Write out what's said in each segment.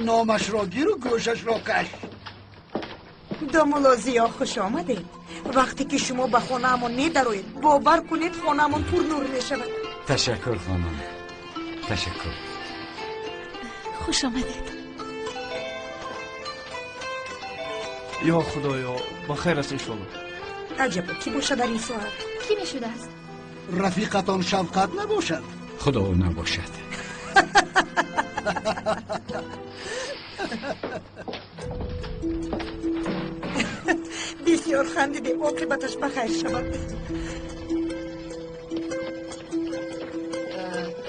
Номашро гиру гӯшашро каш. Домулло Зиё, хуш омадед. Вақте ки шумо ба хонаамон медароед, бовар кунед, хонаамон пурнур мешавад. Ташаккур, хонум, ташаккур. Хуш омадед. Ё Худоё, ба хайр аст, иншолло. Аҷабо, кӣ бошад дар ин соат? Кӣ мешудааст? Рафиқатон Шавқат набошад? Худо набошад. Бисёр хандидем, оқибаташ ба хайр шавад.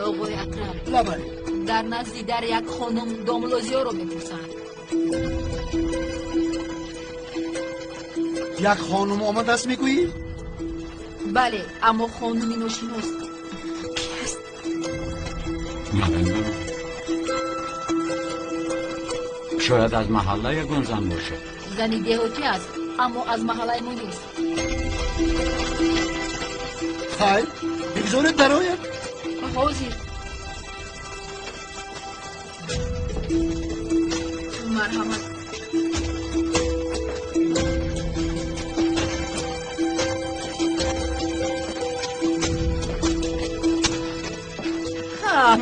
Оғои Акрам. Лабай. Дар назди дар як хонум домулло Зиёро мепурсанд. Як хонум омадааст, мегӯӣ? Бале, аммо хонуми ношинос. Кӣ аст? Намедонам. Шояд аз маҳалла ягон зан бошад. Зани деҳотӣ аст, аммо аз маҳаллаи мо нест. Хайр, бигзоред дарояд. Ҳозир. Марҳамат.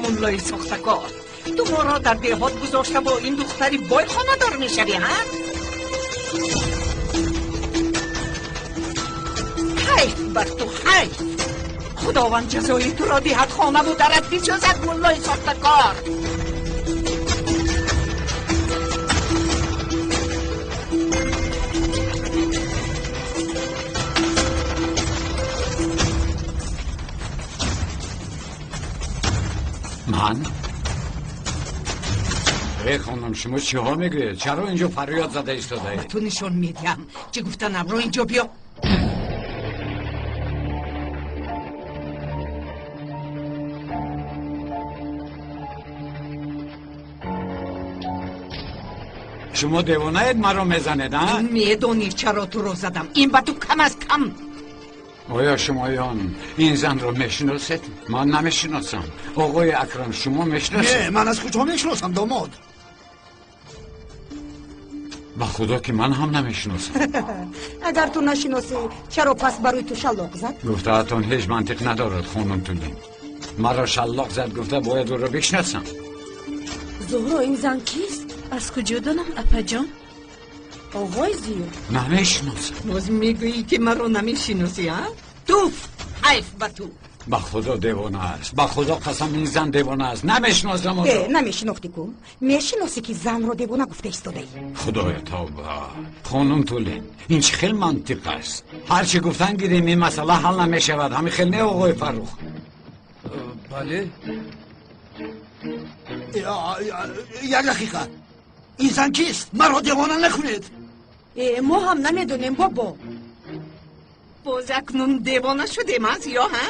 Муллои сохтакор, ту моро дар деҳот гузошта бо ин духтари бой хонадор мешавӣ, ҳа? Ҳайф бар ту, ҳайф! Худованд ҷазои туро диҳад, хонаву дарат бисӯзад, муллои сохтакор. Ман? Э, хонум, шумо чиҳо мегӯед? Чаро инҷо фарёд зада истодаед? Ба ту нишон медиҳам, чӣ гуфтанамро. Инҷо биё. Шумо девонаед, маро мезанед, а? Медонӣ чаро туро задам? Ин ба ту кам аз кам. Оё шумоён ин занро мешиносед? Ман намешиносам. Оғои Акрам, шумо мешиносед? Не, ман аз куҷо мешиносам, домод? Ба худо ки ман ҳам намешиносам. Агар ту нашиносӣ, чаро пас барои ту шаллоқ зад? Гуфтаатон ҳеҷ мантиқ надорад, хонум Тулин. Маро шаллоқ зад гуфта бояд ӯро бишносам. Зуҳро, ин зан кист? Аз куҷо донам, апаҷон? Оғои Зиё. Намешиносам. Боз мегӯӣ ки маро намешиносӣ, а? Туф, ҳайф ба ту. Ба худо девона аст. Ба худо қасам, ин зан девона аст. Намешиносам ӯро. Э, намешинохтӣ ку? Мешиносӣ ки занро девона гуфта истодаӣ. Худоя, тавба. Хонум Тулин, ин чӣ хел мантиқ аст? Ҳар чӣ гуфтан гирем, ин масъала ҳал намешавад. Ҳамин хел не, оғои Фаррух? Бале. Як дақиқа. Ин зан кист? Маро девона накунед. Э, мо ҳам намедонем, бобо. Боз акнун девона шудем, а, Зиё, ҳа?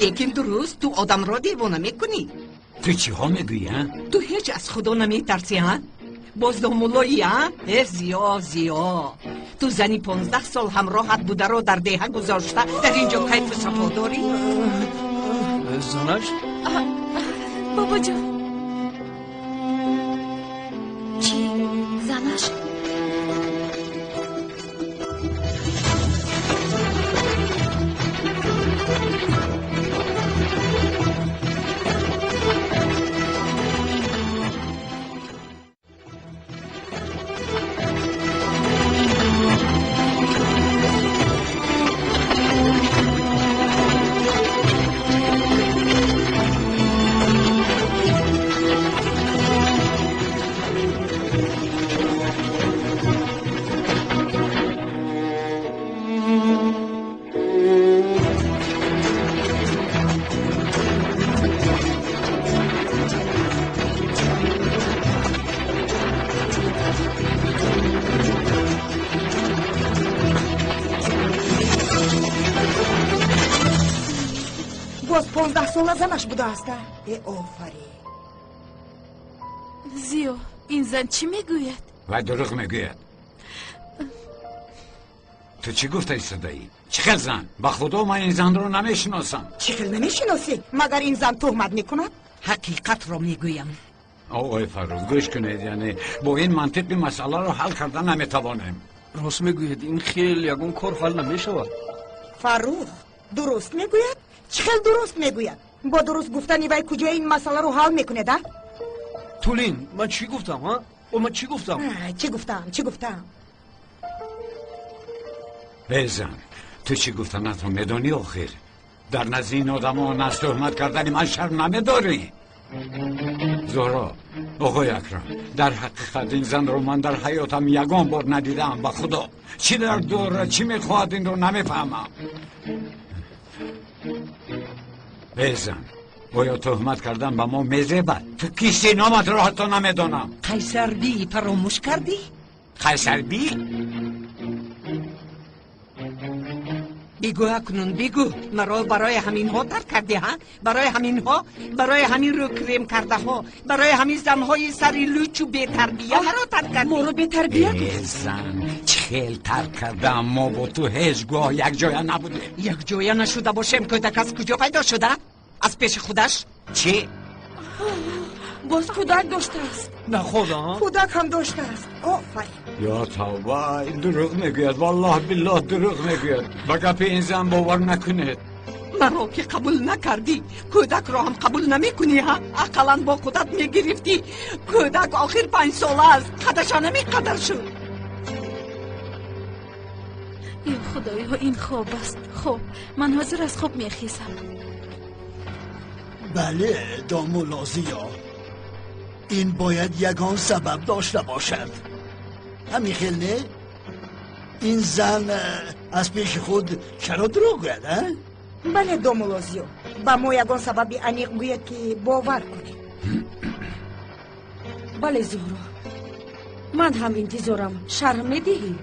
Лекин дуруст, ту одамро девона мекунӣ. Ту чиҳо мегӯӣ, а? Ту ҳеҷ аз худо наметарсӣ, а? Боз домуллоӣ, а? Э, Зиё, Зиё, ту зани 15 сол ҳамроҳат бударо дар деҳа гузошта дар инҷо кайфу сафо дорӣ? Занаш? Бобоҷон. Чӣ? Занаш? Боз 15 сола занаш будааст. Э, офарин. Зиё, ин зан чӣ мегӯяд? Вай дурӯғ мегӯяд. Ту чӣ гуфта истодаӣ? Чӣ хел зан? Ба худо ман ин занро намешиносам. Чӣ хел намешиносӣ? Магар ин зан туҳмат мекунад? Ҳақиқатро мегӯям. Оғои Фаррух, гӯш кунед, яъне бо ин мантиқ ин масъаларо ҳал карда наметавонем. Рост мегӯед, ин хел ягон кор ҳал намешавад. Фаррух дуруст мегӯяд? Чӣ хел дуруст мегӯяд? Бо дуруст гуфтани вай куҷо ин масъаларо ҳал мекунед, а? Тулин, ман чӣ гуфтам, а? О, ман чӣ гуфтам? Чӣ гуфтам, чӣ гуфтам? Эй зан, ту чӣ гуфтанатро медонӣ охир? Дар назди ин одамон аз туҳмат кардани ман шарм намедорӣ? Зуҳро, оғои Акрам, дар ҳақиқат ин занро ман дар ҳаётам ягон бор надидаам, ба худо. Чӣ дар дорад, чӣ мехоҳад, инро намефаҳмам. Эй зан, оё туҳмат кардан ба мо мезебад? Ту кисти, номатро ҳатто намедонам. Қайсарбӣ фаромӯш кардӣ? Қайсарбӣ? Бигӯ акнун, бигӯ, маро барои ҳаминҳо тарк кардӣ, ҳа? Барои ҳаминҳо, барои ҳамин рӯкрем кардаҳо, барои ҳамин занҳои сари лучу бетарбия маро тарк кардӣ. Моро бетарбия гуфт. Зан, чӣ хел тарк кардам? Мо бо ту ҳеҷ гоҳ якҷоя набудем. Якҷоя нашуда бошем, кӯдак аз куҷо пайдо шуда? Аз пеши худаш? Чӣ? Боз кӯдак доштааст. Находа, кӯдак ҳам доштааст. Офарин. Ё тавба, ин дурӯғ мегӯяд, валлоҳ биллоҳ дурӯғ мегӯяд. Ба гапи ин зан бовар накунед. Маро ки қабул накардӣ, кӯдакро ҳам қабул намекунӣ, ҳа? Ақаллан бо худат мегирифтӣ. Кӯдак охир 5 сола аст, қадашон ҳамин қадар шуд. Ё худоё, ин хоб аст. Хоб, ман ҳозир аз хоб мехезам. Бале, домулло Зиё, ин бояд ягон сабаб дошта бошад. Ҳамин хел не? Ин зан аз пеши худ чаро дурӯғ гӯяд, а? Бале, домулло Зиё, ба мо ягон сабаби аниқ гӯяд, ки бовар кунем. Бале, Зуҳро, ман ҳам интизорам. Шарҳ медиҳӣ?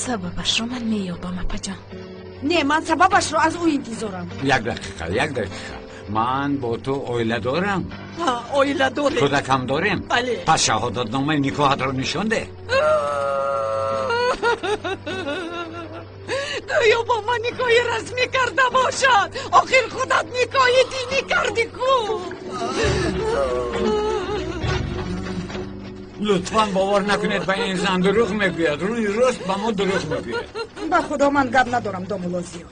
Сабабашро ман меёбам, апаҷон. Не, ман сабабашро аз ӯ интизорам. Як дақиқа, як дақиқа. Ман бо ту оила дорам. Оила дорем. Кӯдакам дорем? Бале. Пас шаҳодатномаи никоҳатро нишон деҳ. Гӯё бо ман никоҳи расмӣ карда бошад. Охир худат никоҳи динӣ кардӣ ку. Лутфан бовар накунед ба ин зан, дурӯғ мегӯяд. Рӯи рост ба мо дурӯғ мегӯяд. Ба худо ман гап надорам, домулло Зиё.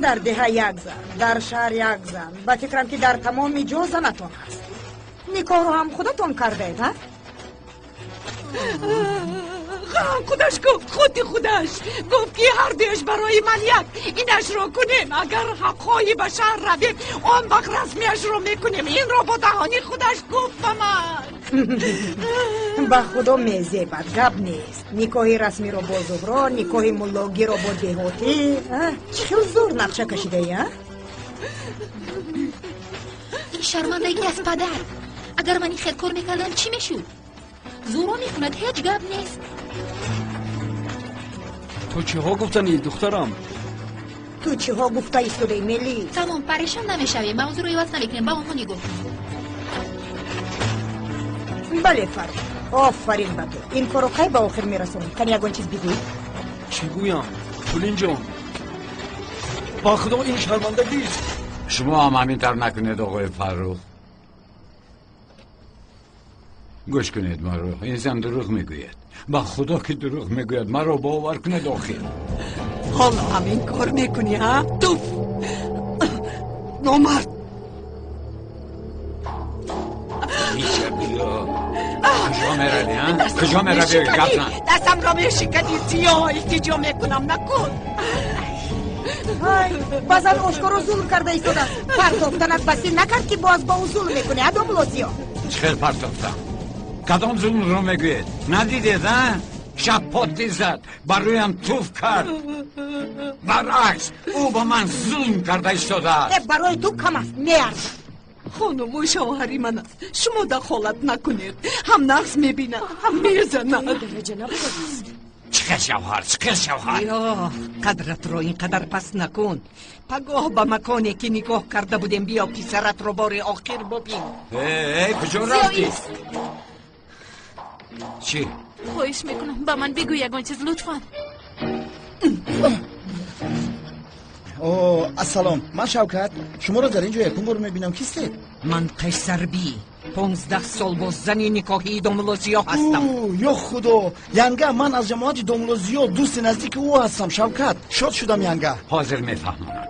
Дар деҳа як зан, дар шаҳр як зан. Ба фикрам ки дар тамоми ҷо занатон ҳаст. Никоҳро ҳам худатон кардаед, ҳа? Худаш гуфт, худи худаш гуфт, ки ҳардуяш барои ман як. Инашро кунем, агар ҳаққои ба шаҳр равем, он вақт расмияшро мекунем. Инро бо даҳони худаш гуфт ба ман. Ба худо мезебад, гап нест. Никоҳи расмиро бо Зуҳро, никоҳи муллогиро бо деҳотӣ. Чӣ хел зур нақша кашидаӣ, а? Ин шармандагӣ аз падар. Агар ман ин хел кор мекардам, чӣ мешуд? Зуҳро мекунад, ҳеҷ гап нест. Ту чиҳо гуфтанӣ, духтарам? Ту чиҳо гуфта истодаӣ, Мелӣ? Тамом, парешон намешавем, мавзӯъро иваз намекунем, ба онҳо нигоҳ кун. Бале, Фаррух, офарин ба ту. Ин корро кай ба охир мерасонӣ? Кани ягон чиз бигӯй. Чӣ гӯям, Тулинҷон? Ба худо ин шармандагист. Шумо ҳам ҳамин тавр накунед, оғои Фаррух. Гӯш кунед маро, ин зан дурӯғ мегӯяд. Ба худо ки дурӯғ мегӯяд, маро бовар кунед охир. Ҳоло ҳамин кор мекунӣ, ҳа? Туф! Номард! Миша, биё. Куҷо меравӣ, ҳа? Куҷо меравӣ? Гап зан. Дастамро мешиканӣ, Зиё, илтиҷо мекунам, накун. Ай, ба зан ошкоро зулм карда истодааст. Партофтанат басӣ накард, ки боз ба ӯ зулм мекунӣ, а, домулло Зиё? Чӣ хел партофтам? Кадом зулмро мегӯед? Надидед, а? Шапоти зад, ба рӯям туф кард. Баръакс, ӯ ба ман зулм карда истодааст. Барои ту кам аст, меарзад. Хонуму шавҳари ман аст, шумо дахолат накунед. Ҳам нағз мебинад, ҳам мезанад. Чӣ хел шавҳар, чӣ хел шавҳар? Ё, қадратро ин қадар паст накун. Пагоҳ ба маконе ки никоҳ карда будем биё, писаратро бори охир бибин. Э, куҷо рафтӣ? Чӣ? Хоҳиш мекунам, ба ман бигӯ ягон чиз, лутфан. О, ассалом, ман Шавкат. Шуморо дар ин ҷо якум бор мебинам. Кистед? Ман Қайсарбӣ, 15 сол боз зани никоҳии домулло Зиё ҳастам. Ё худо, янга, ман аз ҷамоати домулло Зиё, дӯсти наздики ӯ ҳастам. Шавкат, шод шудам янга. Ҳозир мефаҳмонам.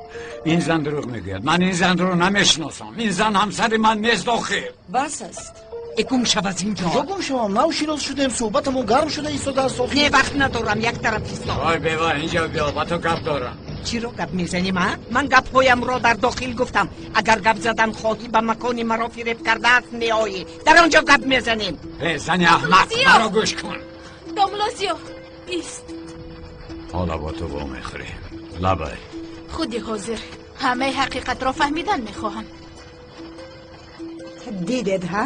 Ин зан дурӯғ мегӯяд. Ман ин занро намешиносам. Ин зан ҳамсари ман нест охир. Бас аст. Гум шав аз инҷо. Куҷо гум шавам? Нав шинос шудем, суҳбатамон гарм шуда истодааст охир. Не, вақт надорам, як тараф исто. Ой бева, инҷо биё, ба ту гап дорам. Чиро гап мезанем, а? Ман гапҳоямро дар дохил гуфтам. Агар гап задан хоҳӣ, ба макони маро фиреб кардааст меоӣ. Дар он ҷо гап мезанем. Э, зани аҳмақ, маро гӯш кун. Домулло Зиё, ист. Ҳола бо ту вомехӯрем. Лабай. Худи ҳозир ҳамаи ҳақиқатро фаҳмидан мехоҳам. Дидед, ҳа?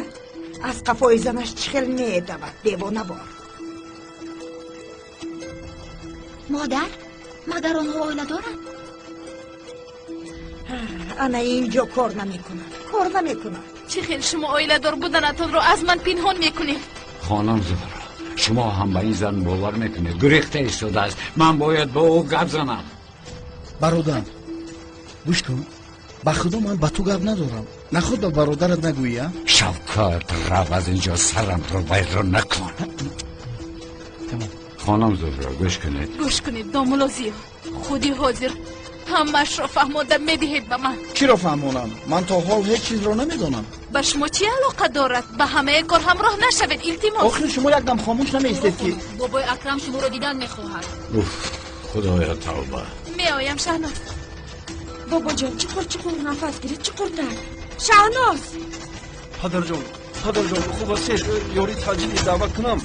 Аз қафои занаш чӣ хел медавад, девонавор. Модар, магар онҳо оила доранд? Ана инҷо кор намекунад, кор намекунад. Чӣ хел шумо оиладор буданатонро аз ман пинҳон мекунед? Хонум Зуҳро, шумо ҳам ба ин зан бовар мекунед. Гурехта истодааст. Ман бояд бо ӯ гап занам. Бародар, гӯш кун. Ба худо ман ба ту гап надорам. Наход ба бародарат нагӯӣ, а? Шавкат, рав аз инҷо, сарамро вайрон накун. Хонум Зуҳро, гӯш кунед. Гӯш кунед, домулло Зиё, худи ҳозир ҳамаашро фаҳмонда медиҳед ба ман. Чиро фаҳмонам? Ман то ҳол ҳеҷ чизро намедонам. Ба шумо чӣ алоқа дорад? Ба ҳамаи кор ҳамроҳ нашавед, илтимос. Охир шумо якдам хомӯш намеистед ки. Бобои Акрам шуморо дидан мехоҳад. Уф, худоё тавба. Меоям, Шаҳноз. Бобоҷон, чуқур чуқур нафас гиред, чуқуртар. Шаҳноз! Падарҷон, падарҷон, хуб ҳастед? Ёрии таъҷилӣ даъват кунам?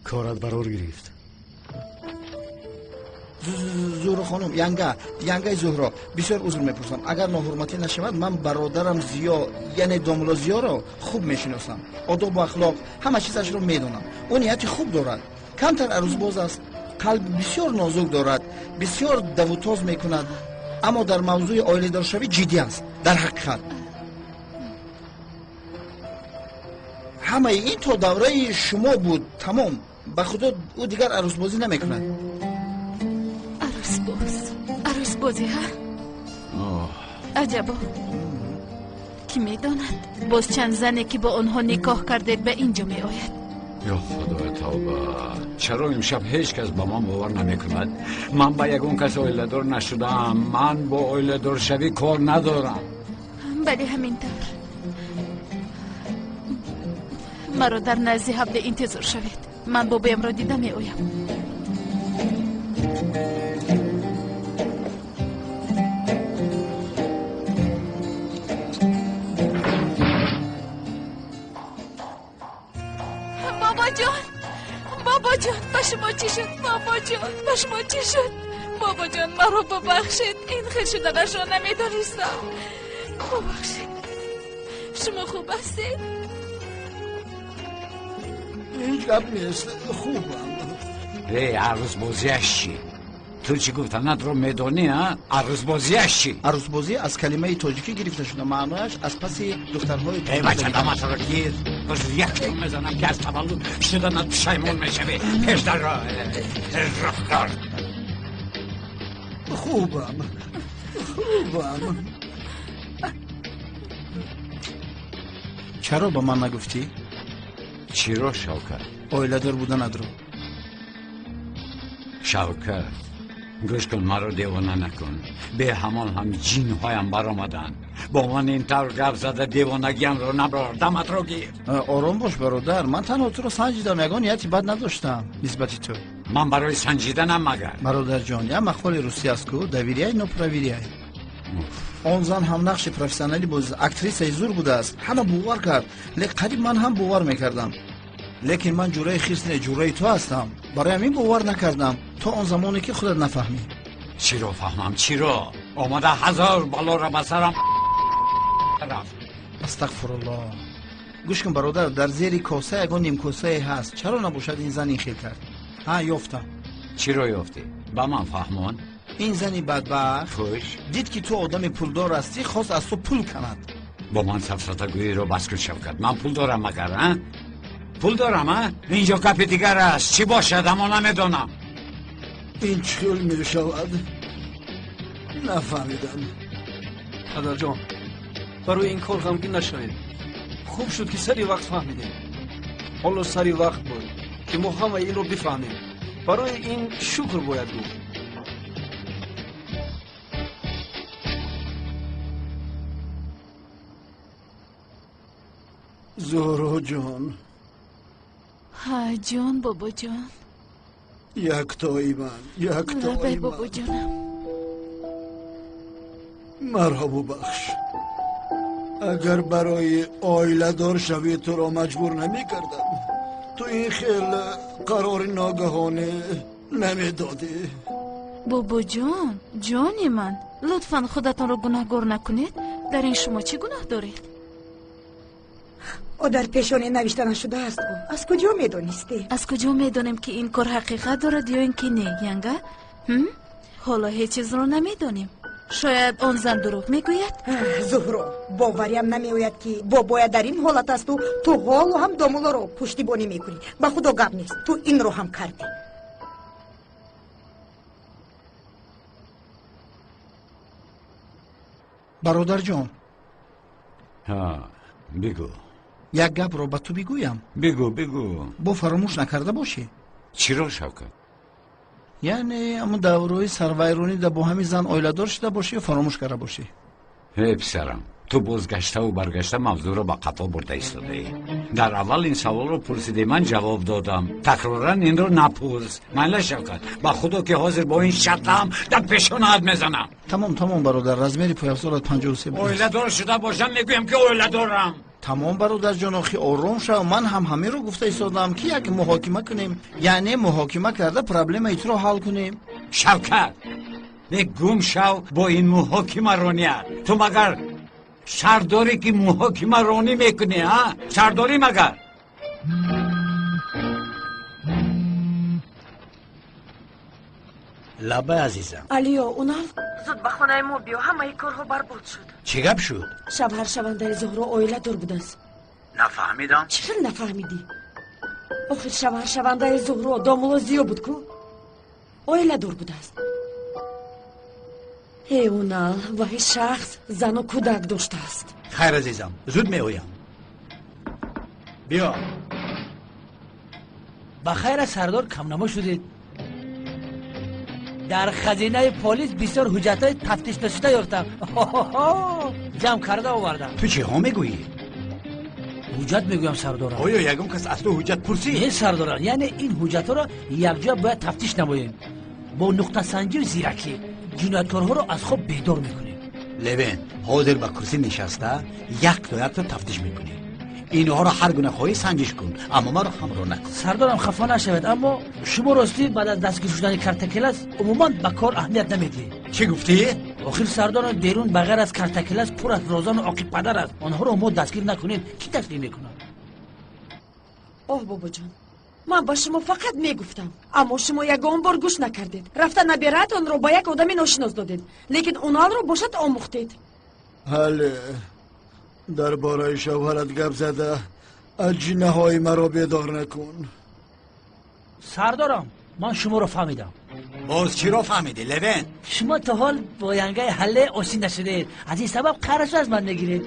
Корат барор гирифт. Зуҳро хонум, янга, янгаи Зуҳро, бисёр узр мепурсам. Агар ноҳурматӣ нашавад, ман бародарам Зиё, яъне домулло Зиёро хуб мешиносам. Одобу ахлоқ, ҳама чизашро медонам. Ӯ нияти хуб дорад. Камтар арӯзбоз аст, қалб бисёр нозук дорад, бисёр давутоз мекунад, аммо дар мавзӯи оиладоршавӣ ҷиддӣ аст. Дар ҳақиқат ҳамаи ин то давраи шумо буд, тамом. Ба худо ӯ дигар арӯзбозӣ намекунад. Арӯзбоз, арӯзбозӣ, ҳа? Аҷабо, ки медонад боз чанд зане ки бо онҳо никоҳ кардед ба ин ҷо меояд. Ё худои тавба, чаро имшаб ҳеҷ кас ба ман бовар намекунад? Ман ба ягон кас оиладор нашудаам. Ман бо оиладоршавӣ кор надорам. Бале, ҳамин тавр. Маро дар назди ҳавле интизор шавед. Ман бобоямро дида меоям. Бобоҷон, бобоҷон, ба шумо чӣ шуд? Бобоҷон, ба шумо чӣ шуд? Бобоҷон, маро бубахшед. Ин хел шуданашро намедонистам. Бубахшед. Шумо хуб ҳастед? Ҳеҷ гап нест, хубам. Э, арӯзбозиаш чӣ? Ту чӣ гуфтанатро медонӣ, а? Арӯзбозиаш чӣ? Арӯзбозӣ аз калимаи тоҷикӣ гирифта шуда, маънояш аз паси духтарҳои Э, бача, даматро гир. Боз якто мезанам ки аз таваллуд шуданат пушаймон мешавӣ. Пеш дар роҳкор. Хубам, хубам. Чаро ба ман нагуфтӣ? Чиро, Шавкат? Оиладор буданатро. Шавкат, гӯш кун, маро девона накун. Бе ҳамон ҳам ҷинҳоям баромаданд. Бо ман ин тавр гап зада девонагиамро наброр. Даматро гир. Ором бош, бародар. Ман танҳо туро санҷидам, ягон нияти бад надоштам нисбати ту. Ман барои санҷиданам магар? Бародарҷон, як мақоли русӣ аст ку, доверяй, но проверяй. Он зан ҳам нақши профессионалӣ бозид, актрисаи зур будааст. Ҳама бовар кард, лек қариб ман ҳам бовар мекардам. Лекин ман ҷураи хирс не, ҷураи ту ҳастам. Барои ҳамин бовар накардам то он замоне ки худат нафаҳмӣ. Чиро фаҳмам, чиро? Омада ҳазор балоро ба сарам рафт. Астағфируллоҳ. Гӯш кун, бародар, дар зери коса ягон нимкосае ҳаст. Чаро набошад ин зан ин хел кард? Ҳа, ёфтам. Чиро ёфтӣ? Ба ман фаҳмон. Ин зани бадбахт хуш дид ки ту одами пулдор ҳастӣ, хост аз ту пул канад. Бо ман сафсатагӯиро бас кун, Шавкат. Ман пул дорам магар, а? Пул дорам, а? Инҷо гапи дигар аст. Чӣ бошад, аммо намедонам. Ин чӣ хел мешавад? Нафаҳмидам. Падарҷон, барои ин кор ғамгин нашавед. Хуб шуд, ки сари вақт фаҳмидем. Ҳоло сари вақт буд, ки мо ҳамаи инро бифаҳмем. Барои ин шукр бояд гуфт. Зуҳро ҷон. Ҳа, ҷон, бобоҷон. Яктои ман, яктои лабай ман. Бобоҷонам. Маро бубахш. Агар барои оиладор шавӣ туро маҷбур намекардам. Ту ин хел қарори ногаҳонӣ намедодӣ. Бобоҷон, ҷони ман, лутфан худатонро гунаҳгор накунед. Дар ин шумо чӣ гуноҳ доред? Ӯ дар пешонӣ навишта нашудааст. Аз куҷо медонистӣ? Аз куҷо медонем, ки ин кор ҳақиқат дорад ё ин ки не, янга? Ҳоло ҳеҷ чизро намедонем. Шояд он зан дурӯғ мегӯяд? Зуҳро, бовариам намеояд, ки бобоя дар ин ҳолат асту ту ҳоло ҳам домулоро пуштибонӣ мекунӣ. Ба худо гап нест, ту инро ҳам кардӣ. Бародарҷон. Ҳа, бигӯ. Як гапро ба ту бигӯям. Бигӯ, бигӯ. Бо фаромӯш накарда бошӣ. Чиро, Шавкат? Яъне ҳамун даврои сарвайронӣ да бо ҳамин зан оиладор шуда бошӣ ё фаромӯш карда бошӣ? Э, писарам, ту бозгаштаву баргашта мавзӯъро ба қафо бурда истодаӣ. Дар аввал ин саволро пурсидӣ, ман ҷавоб додам. Такроран инро напурс. Майла, Шавкат, ба худо ки ҳозир бо ин шартаам дар пешонаат мезанам. Тамом, тамом, бародар, размери пойафзолат 53. Оиладор шуда бошам, мегӯям ки оиладорам. Тамом, бародарҷон, охи ором шав. Ман ҳам ҳаминро гуфта истодам, ки як муҳокима кунем, яъне муҳокима карда проблемаи туро ҳал кунем. Шавкат, не, гум шав бо ин муҳокимароният. Ту магар шаҳрдорӣ, ки муҳокимаронӣ мекунӣ, а? Шаҳрдорӣ магар? Лабай, азизам. Алиё, Унал, зуд ба хонаи мо биё, ҳамаи корҳо барбод шуд. Чӣ гап шуд? Шавҳаршавандаи Зуҳро оиладор будааст. Нафаҳмидам. Чӣ хел нафаҳмидӣ? Охир шавҳаршавандаи Зуҳро домуло Зиё буд ку, оиладор будааст. Э, Унал, вай шахс зану кӯдак доштааст. Хайр, азизам, зуд меоям. Биё. Ба хайра, сардор, камнамо шудед. Дар хазинаи полис бисёр ҳуҷҷатҳои тафтиш нашуда ёфтам, ҷамъ карда овардам. Ту чиҳо мегӯӣ? Ҳуҷҷат мегӯям, сардорам. Оё ягон кас аз ту ҳуҷҷат пурсид? Не, сардорам, яъне ин ҳуҷҷатҳоро якҷоя бояд тафтиш намоем. Бо нуқтасанҷию зиракӣ ҷинояткорҳоро аз хоб бедор мекунем. Левен, ҳозир ба курсӣ нишаста якто якто тафтиш мекунӣ. Инҳоро ҳар гуна хоҳӣ санҷиш кун, аммо маро ҳамроҳ накун. Сардорам, хафа нашавед, аммо шумо ростӣ баъд аз дастгир шудани Картакелас умуман ба кор аҳамият намедиҳед. Чӣ гуфтӣ? Охир, сардорам, берун ба ғайр аз Картакелас пур аз розану оқибпадар аст. Онҳоро мо дастгир накунем, кӣ дастгир мекунад? Оҳ, бобоҷон, ман ба шумо фақат мегуфтам, аммо шумо ягон бор гӯш накардед. Рафта набираатонро ба як одами ношинос додед, лекин Уналро бошад омӯхтед. Ҳале, дар бораи шавҳарат гап зада аҷинаҳои маро бедор накун. Сардорам, ман шуморо фаҳмидам. Боз чиро фаҳмидӣ, Левен? Шумо то ҳол бо янгаи ҳалле осӣ нашудаед, аз ин сабаб қарзро аз ман мегиред.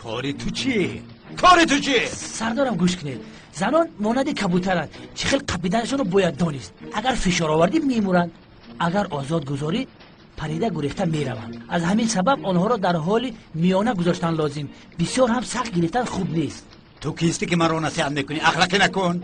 Кори ту чӣ? Кори ту чӣ? Сардорам, гӯш кунед. Занон монанди кабутаранд, чӣ хел қапиданашонро бояд донист. Агар фишор овардӣ, мемуранд, агар озод гузорӣ, парида гурехта мераванд. Аз ҳамин сабаб онҳоро дар ҳоли миёна гузоштан лозим. Бисёр ҳам сахт гирифтан хуб нест. Ту кистӣ, ки маро насиҳат мекунӣ? Ахлақӣ накун.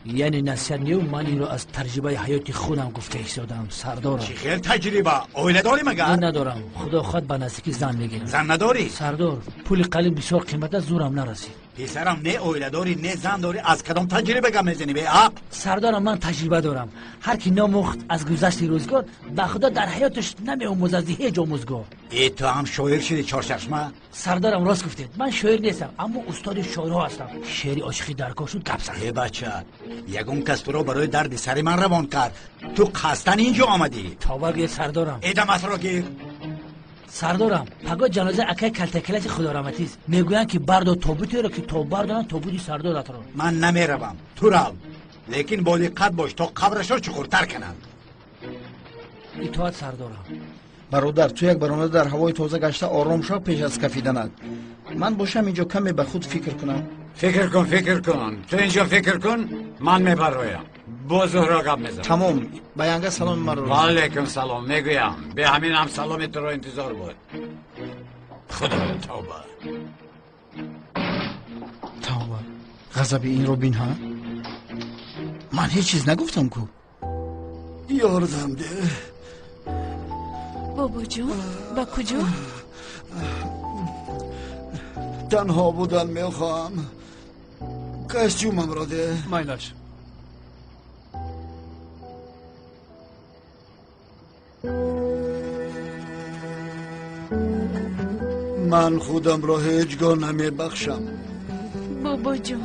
Яъне насиҳат нею, ман инро аз таҷрибаи ҳаёти худам гуфта истодам, сардорам. Чӣ хел таҷриба? Оила дорӣ магар? Не, надорам. Худо хоҳад, ба наздикӣ зан мегирам. Зан надорӣ? Сардор, пули қалин бисёр қимат аст, зӯрам нарасид. Писарам, не оила дорӣ, не зан дорӣ, аз кадом таҷриба гап мезанӣ, беақл? Сардорам, ман таҷриба дорам. Ҳар ки номӯхт аз гузашти рӯзгор, ба худо дар ҳаёташ намеомӯзад ҳеҷ омӯзгор. Э, ту ҳам шоир шудӣ, чорчашма? Сардорам, рост гуфтед, ман шоир нестам, аммо устоди шоирҳо ҳастам. Шеъри ошиқӣ дар кор шуд, гап зад. Э, бача, ягон кас туро барои дарди сари ман равон кард? Ту қасдан ин ҷо омадӣ? Тавба гӯед, сардорам. Э, даматро гир. Сардорам, пагоҳ ҷанозаи акаи Калтакеласи худораҳматист. Мегӯянд, ки бардор тобутеро, ки то бардоранд тобути сардоратро. Ман намеравам, ту рав, лекин бо диққат бош, то қабрашро чуқуртар кананд. Итоат, сардорам. Бародар, ту як баромада дар ҳавои тоза гашта ором шав пеш аз кафиданат. Ман бошам инҷо каме ба худ фикр кунам. Фикр кун, фикр кун. Ту инҷо фикр кун, ман мебароям. Бо Зуҳро гап мезанам. Тамом, ба янга саломи маро. Ва алайкум салом мегӯям. Бе ҳамин ҳам саломи туро интизор буд. Худоё, тавба. Тавба. Ғазаби инро бин, ҳа? Ман ҳеҷ чиз нагуфтам ку. Ёрдам деҳ. Бобоҷон, ба куҷо? Танҳо будан мехоҳам. Костюмамро деҳ. Майлаш. Ман худамро ҳеҷ гоҳ намебахшам. Бобоҷон,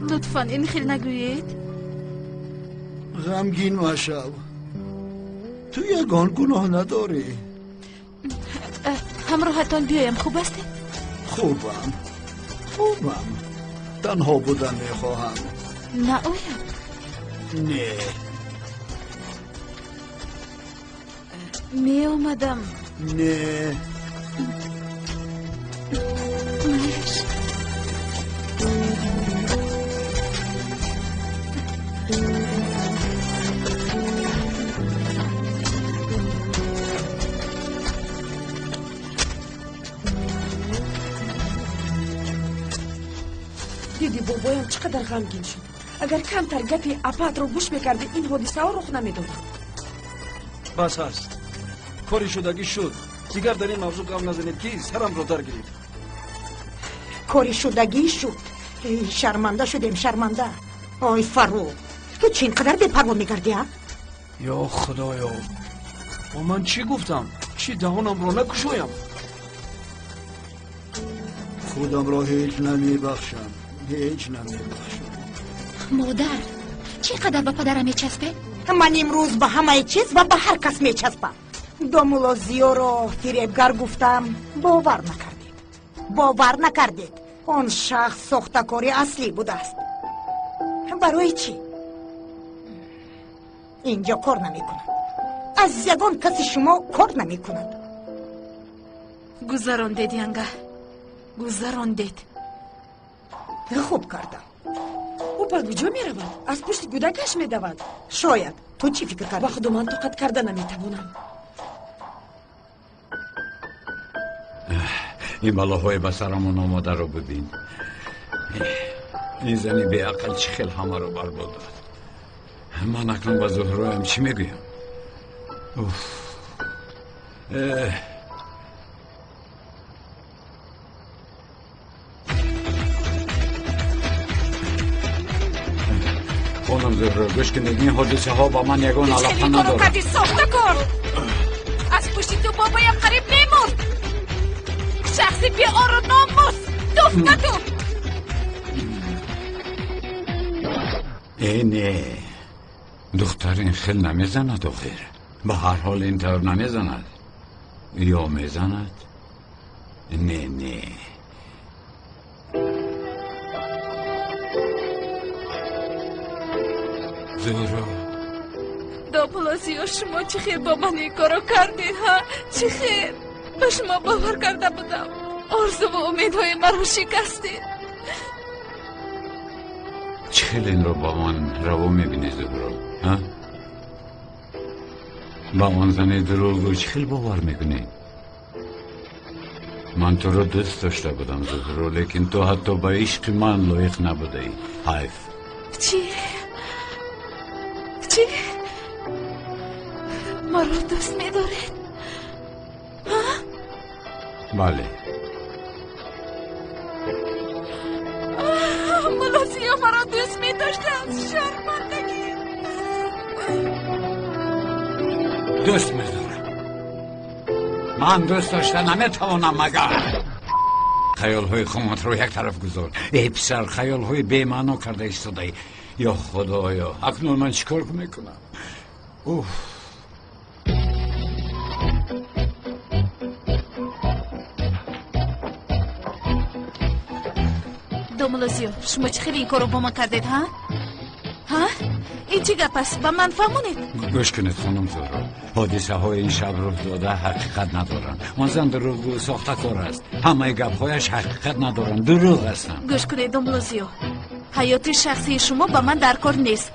лутфан ин хел нагӯед. Ғамгин машав. Ту ягон гуноҳ надорӣ. Ҳамроҳатон биёям, хуб ҳастед? Хубам, хубам. Танҳо будан мехоҳам. Наоям? Не. Меомадам. Не. Майлаш. Диди бобоям чӣ қадар ғамгин шуд. Агар камтар гапи апаатро гӯш мекарди, ин ҳодисаҳо рух намедоданд. Бас аст. Кори шудагӣ шуд. Дигар дар ин мавзӯъ гап назанед, ки сарамро дар гирифт. Кори шудагӣ шуд. Шарманда шудем, шарманда. Ой, Фаррух, ту чӣ ин қадар бепарво мегардӣ, а? Ё Худоё, бо ман чӣ гуфтам? Чӣ даҳонамро накушоям? Худамро ҳеҷ намебахшам, ҳеҷ намебахшам. Модар, чӣ қадар ба падарам мечаспед? Ман имрӯз ба ҳамаи чиз ва ба ҳар кас мечаспам. Домулло Зиёро фиребгар гуфтам, бовар накардед. Бовар накардед. Он шахс сохтакори аслӣ будааст. Барои чӣ? Инҷо кор намекунад. Аз ягон каси шумо кор намекунад. Гузарондед, янга. Гузарондед. Хуб кардам. Ӯ ба куҷо меравад? Аз пушти кӯдакаш медавад. Шояд. Ту чӣ фикр кардӣ? Ба худу ман тоқат карда наметавонам. Ин балоҳои ба сарамон омодаро бибин. Ин зани беақл чӣ хел ҳамаро барбод дод. Ман акнун ба Зуҳроям чӣ мегӯям? Уф. Хонум Зуҳро, гӯш кунед, ин ҳодисаҳо ба ман ягон алоқа надорад. Кардӣ сохтакор. Аз пушти ту бобоям қариб мемурд. Шахси беору номус. Туф на ту. Э, не. Духтар ин хел намезанад охир. Ба ҳар ҳол ин тавр намезанад. Ё мезанад? Не, не. Зуҳро. Домулло Зиё, шумо чӣ хел бо ман ин корро кардед, ҳа? Чӣ хел? Ба шумо бовар карда будам. Орзуву умедҳои маро шикастед. Чӣ хел инро ба ман раво мебинӣ, Зуҳро? Ҳа? Ба он зани дурӯғгӯ чӣ хел бовар мекунӣ? Ман туро дӯст дошта будам, Зуҳро, лекин ту ҳатто ба ишқи ман лоиқ набудаӣ. Ҳайф. Чӣ? Чӣ? Маро дӯст медоред? Бале. Мулло Зиё маро дӯст медоштааст. Шармандагӣ. Дӯст медорам. Ман дӯст дошта наметавонам, магар. Хаёлҳои хуматро як тараф гузор. Эй писар, хаёлҳои бемаъно карда истодаӣ. Ё Худоё, акнун ман чӣ кор мекунам? Уф. Домулло Зиё, шумо чӣ хел ин корро бо ман кардед, ҳа? Ҳа? Ин чӣ гап аст? Ба ман фаҳмонед. Гӯш кунед, хонум Зуҳро, ҳодисаҳои ин шаб рух дода ҳақиқат надоранд. Он зан дурӯғгӯ, сохтакор аст. Ҳамаи гапҳояш ҳақиқат надоранд, дурӯғ ҳастанд. Гӯш кунед, домла Зиё, ҳаёти шахсии шумо ба ман дар кор нест.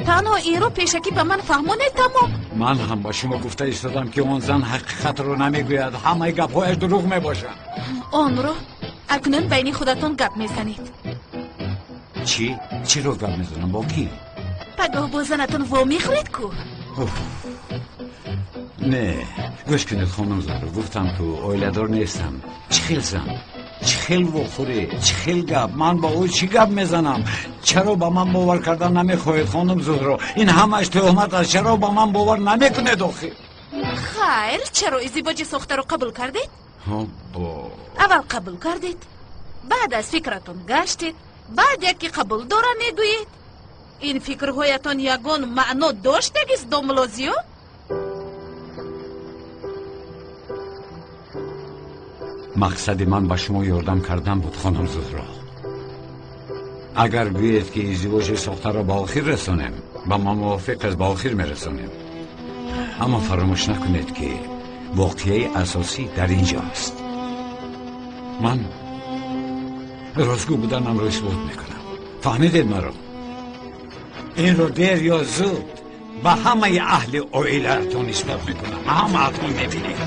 Танҳо инро пешакӣ ба ман фаҳмонед, тамом. Ман ҳам ба шумо гуфта истодам, ки он зан ҳақиқатро намегӯяд, ҳамаи гапҳояш дурӯғ мебошанд. Онро акнун байни худатон гап мезанед. Чӣ? Чиро гап мезанам? Бо кӣ? Пагоҳ бо занатон вомехӯред ку? Не, гӯш кунед, хонум Зуҳро, гуфтам ку оиладор нестам. Чӣ хел зан? Чӣ хел вохӯрӣ? Чӣ хел гап? Ман бо ӯ чӣ гап мезанам? Чаро ба ман бовар кардан намехоҳед, хонум Зуҳро? Ин ҳамааш тӯҳмат аст. Чаро ба ман бовар намекунед охир? Хайр, чаро издивоҷи сохтаро қабул кардед? Аввал қабул кардед, баъд аз фикратон гаштед, баъд яке қабул дора мегӯед. Ин фикрҳоятон ягон маъно доштагист, домла Зиё? Мақсади ман ба шумо ёрдам кардан буд, хонум Зуҳро. Агар гӯед, ки издивоҷи сохтаро ба охир расонем, ба ман мувофиқ аст, ба охир мерасонем. Аммо фаромӯш накунед, ки воқеаи асосӣ дар ин ҷо аст. Ман ростгӯ буданамро исбот мекунам. Фаҳмидед маро? Инро дер ё зуд ба ҳамаи аҳли оилаатон исбот мекунам. Ҳамаатон мебинед.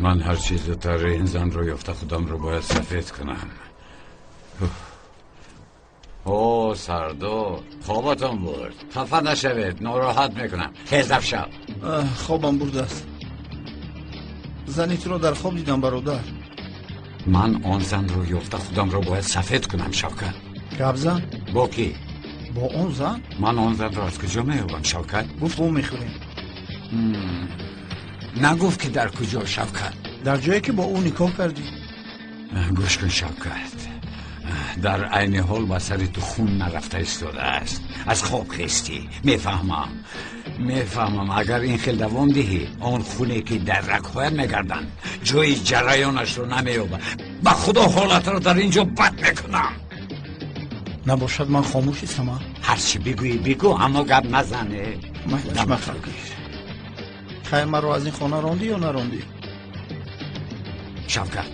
Ман ҳар чиз зудтар ин занро ёфта худамро бояд сафед кунам. О, Сардор, хобатон бурд. Хафа нашавед, нороҳат мекунам. Хезав шав. Хобам бурдааст. Зани туро дар хоб дидам, бародар. Ман он занро ёфта худамро бояд сафед кунам, Шавкат. Гап зан? Бо кӣ? Бо он зан? Ман он занро аз куҷо меёбам, Шавкат? Гуфт ӯ мехӯрем. Нагуфт ки дар куҷо, Шавкат? Дар ҷое ки бо ӯ никоҳ кардӣ. Гӯш кун, Шавкат, дар айни ҳол ба сари ту хун нарафта истодааст. Аз хоб хестӣ. Мефаҳмам, мефаҳмам. Агар ин хел давом диҳӣ, он хуне ки дар рагҳоят мегарданд, ҷои ҷараёнашро намеёбад. Ба худо ҳолатро дар ин ҷо бад мекунам. Набошад, ман хомӯш истам. Ҳарчи бигӯӣ бигӯ, аммо гап назане. Хайр, маро аз ин хона рондӣ ё нарондӣ? Шавкат,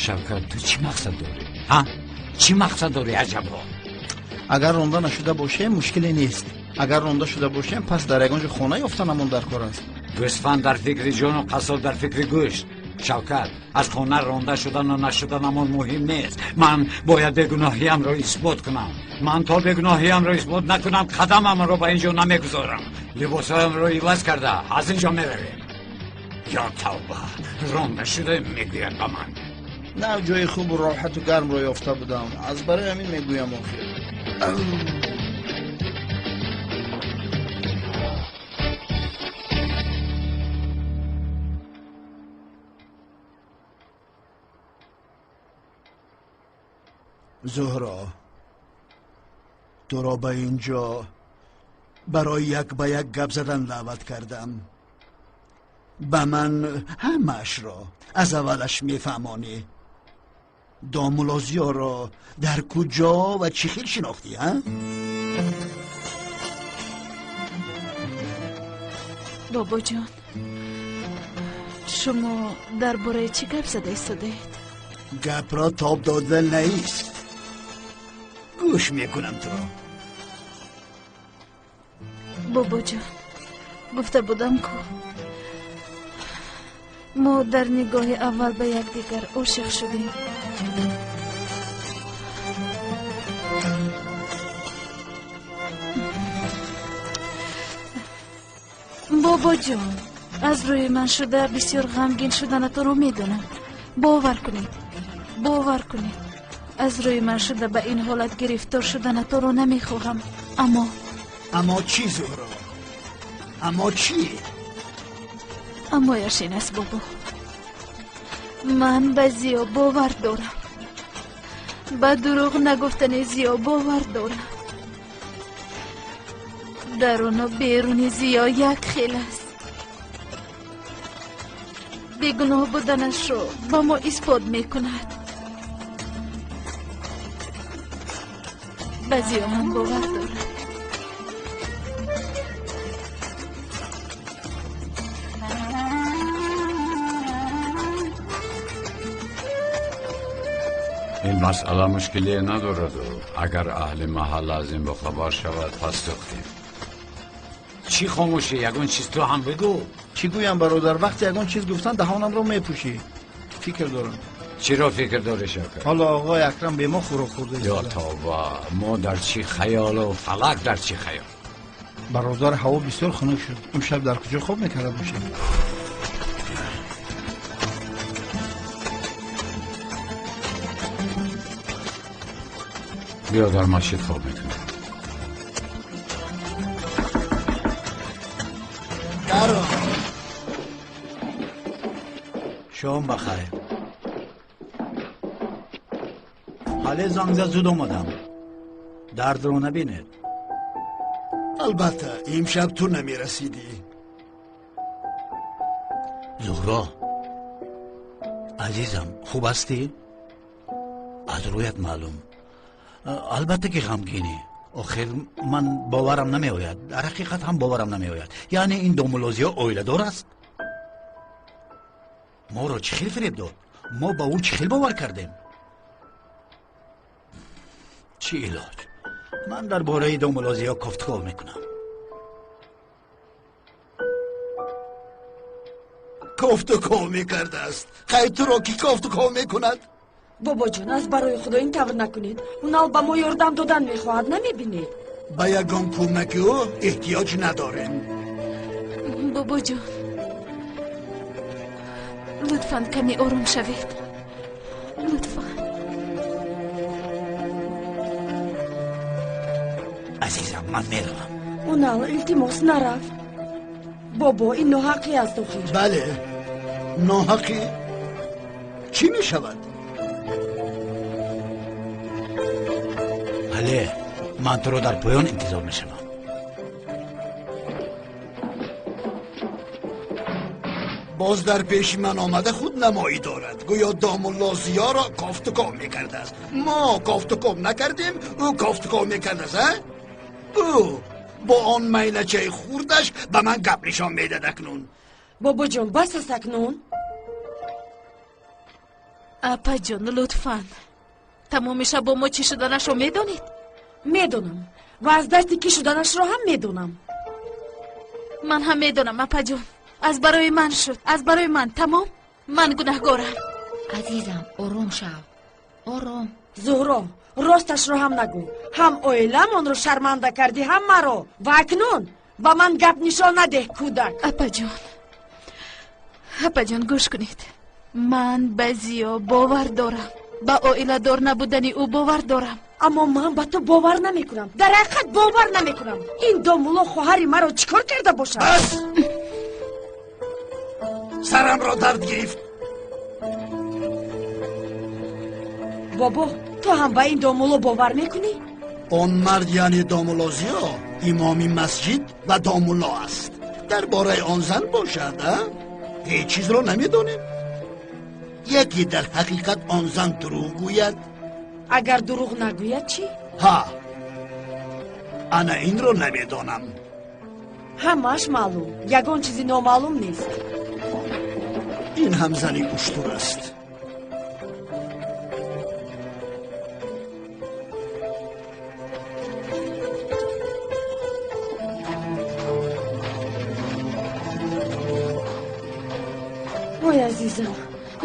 Шавкат, ту чӣ мақсад дорӣ? Ҳа? Чӣ мақсад дорӣ, аҷабо? Агар ронда нашуда бошем, мушкиле нест. Агар ронда шуда бошем, пас дар ягон ҷо хона ёфтанамон дар кор аст. Гӯсфанд дар фикри ҷону қассоб дар фикри гӯшт. Шавкат, аз хона ронда шудану нашуданамон муҳим нест. Ман бояд бегуноҳиямро исбот кунам. Ман то бегуноҳиямро исбот накунам, қадамамро ба ин ҷо намегузорам. Либосҳоямро иваз карда аз ин ҷо меравем. Ё тавба, ронда шуда мегӯяд ба ман. На, ҷои хубу роҳату гармро ёфта будам. Аз барои ҳамин мегӯям охир. Зуҳро, туро ба ин ҷо барои як ба як гап задан даъват кардам. Ба ман ҳамаашро аз аввалаш мефаҳмонӣ. Домла Зиёро дар куҷо ва чӣ хел шинохтӣ, ҳа? Бобоҷон, шумо дар бораи чӣ гап зада истодаед? Гапро тоб дода наист. Гӯш мекунам туро. Бобоҷон, гуфта будам ку мо дар нигоҳи аввал ба якдигар ошиқ шудем. Бобоҷон, аз рӯи ман шуда бисёр ғамгин шуданатонро медонам. Бовар кунед, бовар кунед, аз рӯи ман шуда ба ин ҳолат гирифтор шуданатонро намехоҳам. Аммо аммо чӣ, Зуҳро? Аммо чӣ? Аммояш ин аст, бобо, ман ба Зиё бовар дорам. Ба дурӯғ нагуфтани Зиё бовар дорам. Даруну беруни Зиё як хел аст. Бегуноҳ буданашро ба мо исбот мекунад. Ба Зиё ман бовар дорам. Ин масъала мушкилие надораду агар аҳли маҳалла аз ин бохабар шавад, пас сӯхтем. Чӣ хомӯшӣ? Ягон чиз ту ҳам бигӯ. Чӣ гӯям, бародар? Вақте ягон чиз гуфтан, даҳонамро мепӯшӣ. Фикр дорам. Чиро фикр дорӣ, Шавкат? Ҳоло оғои Акрам бе мо хӯрок хӯрда Ё истода. Тавба, мо дар чӣ хаёлу фалак дар чӣ хаёл. Бародар, ҳаво бисёр хунук шуд. Имшаб дар куҷо хоб мекарда бошем? Биё, дар масҷид хоб мекунем. Даро. Шом бахайр. Ҳале занг зад, зуд омадам. Дардро набинед. Албатта, имшаб ту намерасидӣ. Зуҳро, азизам, хуб ҳастӣ? Аз рӯят маълум. Албатта ки ғамгинӣ. Охир ман боварам намеояд, дар ҳақиқат ҳам боварам намеояд. Яъне ин домулло Зиё оиладор аст? Моро чӣ хел фиреб дод? Мо ба ӯ чӣ хел бовар кардем? Чӣ илоҷ? Ман дар бораи домулло Зиё кофтуков мекунам. Кофтуков мекардааст. Хай, туро ки кофтуков мекунад? Бобоҷон, аз барои Худо ин тавр накунед. Унал ба мо ёрдам додан мехоҳад, намебинед? Ба ягон кӯмаки ӯ эҳтиёҷ надорем. Бобоҷон, лутфан каме ором шавед, лутфан. Азизам, ман меравам. Унал, илтимос, нарав. Бобо, ин ноҳақӣ аст охир. Бале, ноҳақӣ. Чӣ мешавад? Бале, ман туро дар поён интизор мешавам. Боз дар пеши ман омада худнамоӣ дорад, гӯё домулло Зиёро кофтуков мекардааст. Мо кофтуков накардем, ӯ кофтуков мекардааст. А ӯ бо он майначаи хурдаш ба ман гап нишон медад акнун. Бобоҷон, бас аст акнун. Апаҷон, лутфан. Тамоми шаб бо мо чӣ шуданашро медонед? Медонам ва аз дасти кӣ шуданашро ҳам медонам. Ман ҳам медонам, апаҷон. Аз барои ман шуд, аз барои ман. Тамом, ман гунаҳгорам. Азизам, ором шав, ором. Зуҳро, росташро ҳам нагӯ. Ҳам оиламонро шарманда кардӣ, ҳам маро. Ва акнун ба ман гап нишон надеҳ, кӯдак. Апаҷон, апаҷон, гӯш кунед. Ман ба Зиё бовар дорам, ба оиладор набудани ӯ бовар дорам. Аммо ман ба ту бовар намекунам, дар ҳақиқат бовар намекунам. Ин домулло хоҳари маро чӣ кор карда бошад? Бас, сарамро дард гирифт. Бобо, ту ҳам ба ин домулло бовар мекунӣ? Он мард, яъне домулло Зиё, имоми масҷид ва домулло аст. Дар бораи он зан бошад, а, ҳеҷ чизро намедонем. Яке дар ҳақиқат он зан дурӯғ гӯяд. Агар дурӯғ нагӯяд чӣ? Ҳа, ана инро намедонам. Ҳамааш маълум, ягон чизи номаълум нест. Ин ҳам зани уштур аст. Ой, азизам,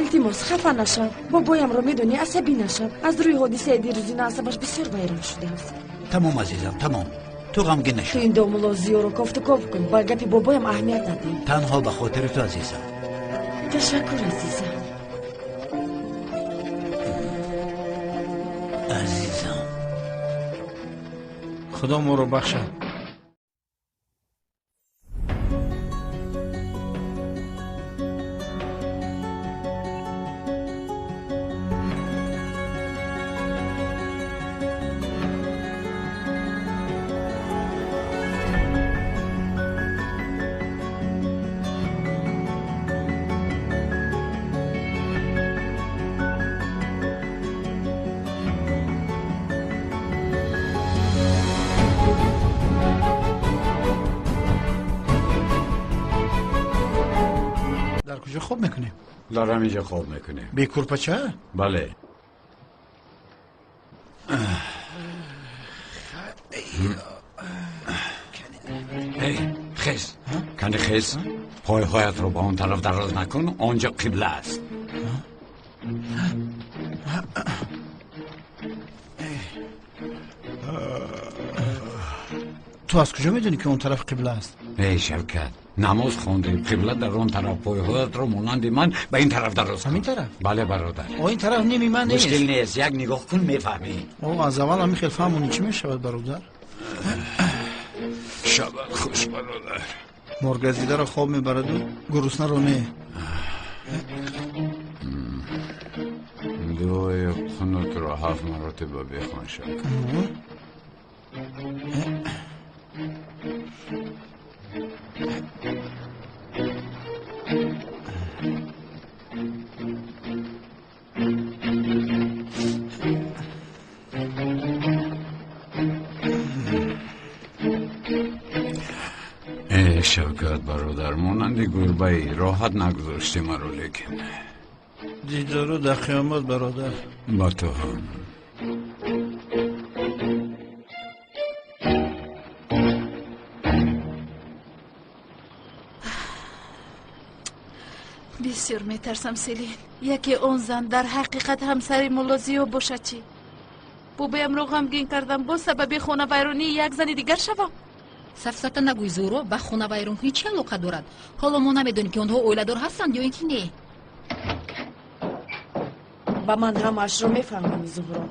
илтимос, хафа нашав. Бобоямро медонӣ, асабӣ нашав. Аз рӯи ҳодисаи дирӯзина асабаш бисёр вайрон шудааст. Тамом, азизам, тамом, ту ғамгин нашав. Ту ин домулло Зиёро кофтуков кун, ба гапи бобоям аҳамият надиҳ. Танҳо ба хотири ту, азизам. Ташаккур, азизам. Азизам. Худо моро бахшад. Куҷо хоб мекунем? Дар ҳаминҷо хоб мекунем. Бе курпача? Бале. Эй, хез. Кани хез. Пойҳоятро ба он тараф дароз накун, он ҷо қибла аст. Ту аз куҷо медонӣ, ки он тараф қибла аст? Эй, Шавкат, намоз хондем, қибла дар он тараф. Пойҳоятро монанди ман ба ин тараф дароз кун. Ҳамин тараф? Бале, бародар. О, ин тараф ними ман нест. Мушкил нест, як нигоҳ кун, мефаҳмӣ. О, аз аввал ҳамин хел фаҳмонӣ чӣ мешавад, бародар? Шабат хуш, бародар. Моргазидаро хоб мебараду гуруснаро не. Дуои қунутро 7 маротиба бихон, Шавкат. Э, Шавкат бародар, монанди гурбаи роҳат нагузошти маро, лекин дидору дар қиёмат, бародар. Ба ту ҳам. Бисёр метарсам, Селин. Яке он зан дар ҳақиқат ҳамсари мулло Зиё бошад чӣ? Бобоямро ғамгин кардам, боз сабаби хонавайронии як зани дигар шавам. Сафсата нагӯй, Зуҳро, ба хонавайронкунӣ чӣ алоқа дорад? Ҳоло мо намедонем, ки онҳо оиладор ҳастанд ё ин ки не. Ба ман ҳамаашро мефаҳмонӣ, Зуҳро.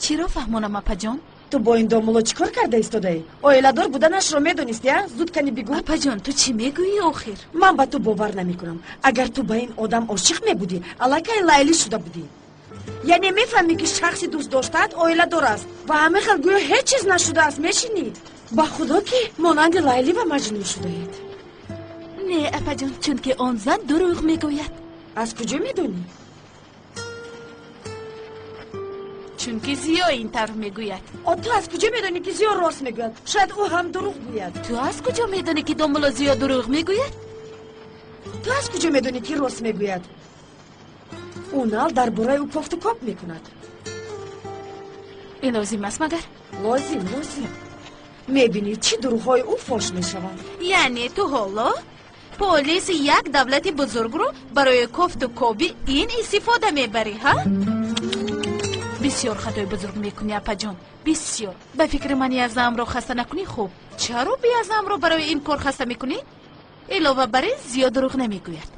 Чиро фаҳмонам, апаҷон? Ту бо ин домулло чӣ кор карда истодаӣ? Оиладор буданашро медонисти, а? Зуд кани бигӯ. Апаҷон, ту чӣ мегӯӣ охир? Ман ба ту бовар намекунам. Агар ту ба ин одам ошиқ мебудӣ, аллакай Лайлӣ шуда будӣ. Яъне мефаҳмӣ, ки шахси дӯст доштаат оиладор аст ва ҳамин хел гӯё ҳеҷ чиз нашудааст, мешинӣ. Ба худо, ки монанди Лайлӣ ва Маҷнун шудаед. Не, апаҷон, чунки он зан дурӯғ мегӯяд. Аз куҷо медонӣ? Чунки Зиё ин тавр мегӯяд. О, ту аз куҷо медонӣ, ки Зиё рост мегӯяд? Шояд ӯ ҳам дурӯғ гӯяд. Ту аз куҷо медонӣ, ки домулло Зиё дурӯғ мегӯяд? Ту аз куҷо медонӣ, ки рост мегӯяд? Унал дар бораи ӯ кофту коб мекунад. Ин лозим аст магар? Лозим, лозим. Мебинӣ, чӣ дурӯғҳои ӯ фош мешаванд. Яъне ту ҳоло полиси як давлати бузургро барои кофту коби ин истифода мебарӣ, ҳа? Бисёр хатои бузург мекунӣ, апаҷон, бисёр. Ба фикри ман, Язнаамро хаста накунӣ хуб. Чаро Язнаамро барои ин кор хаста мекунӣ? Илова бар ин, зиёд дурӯғ намегӯяд.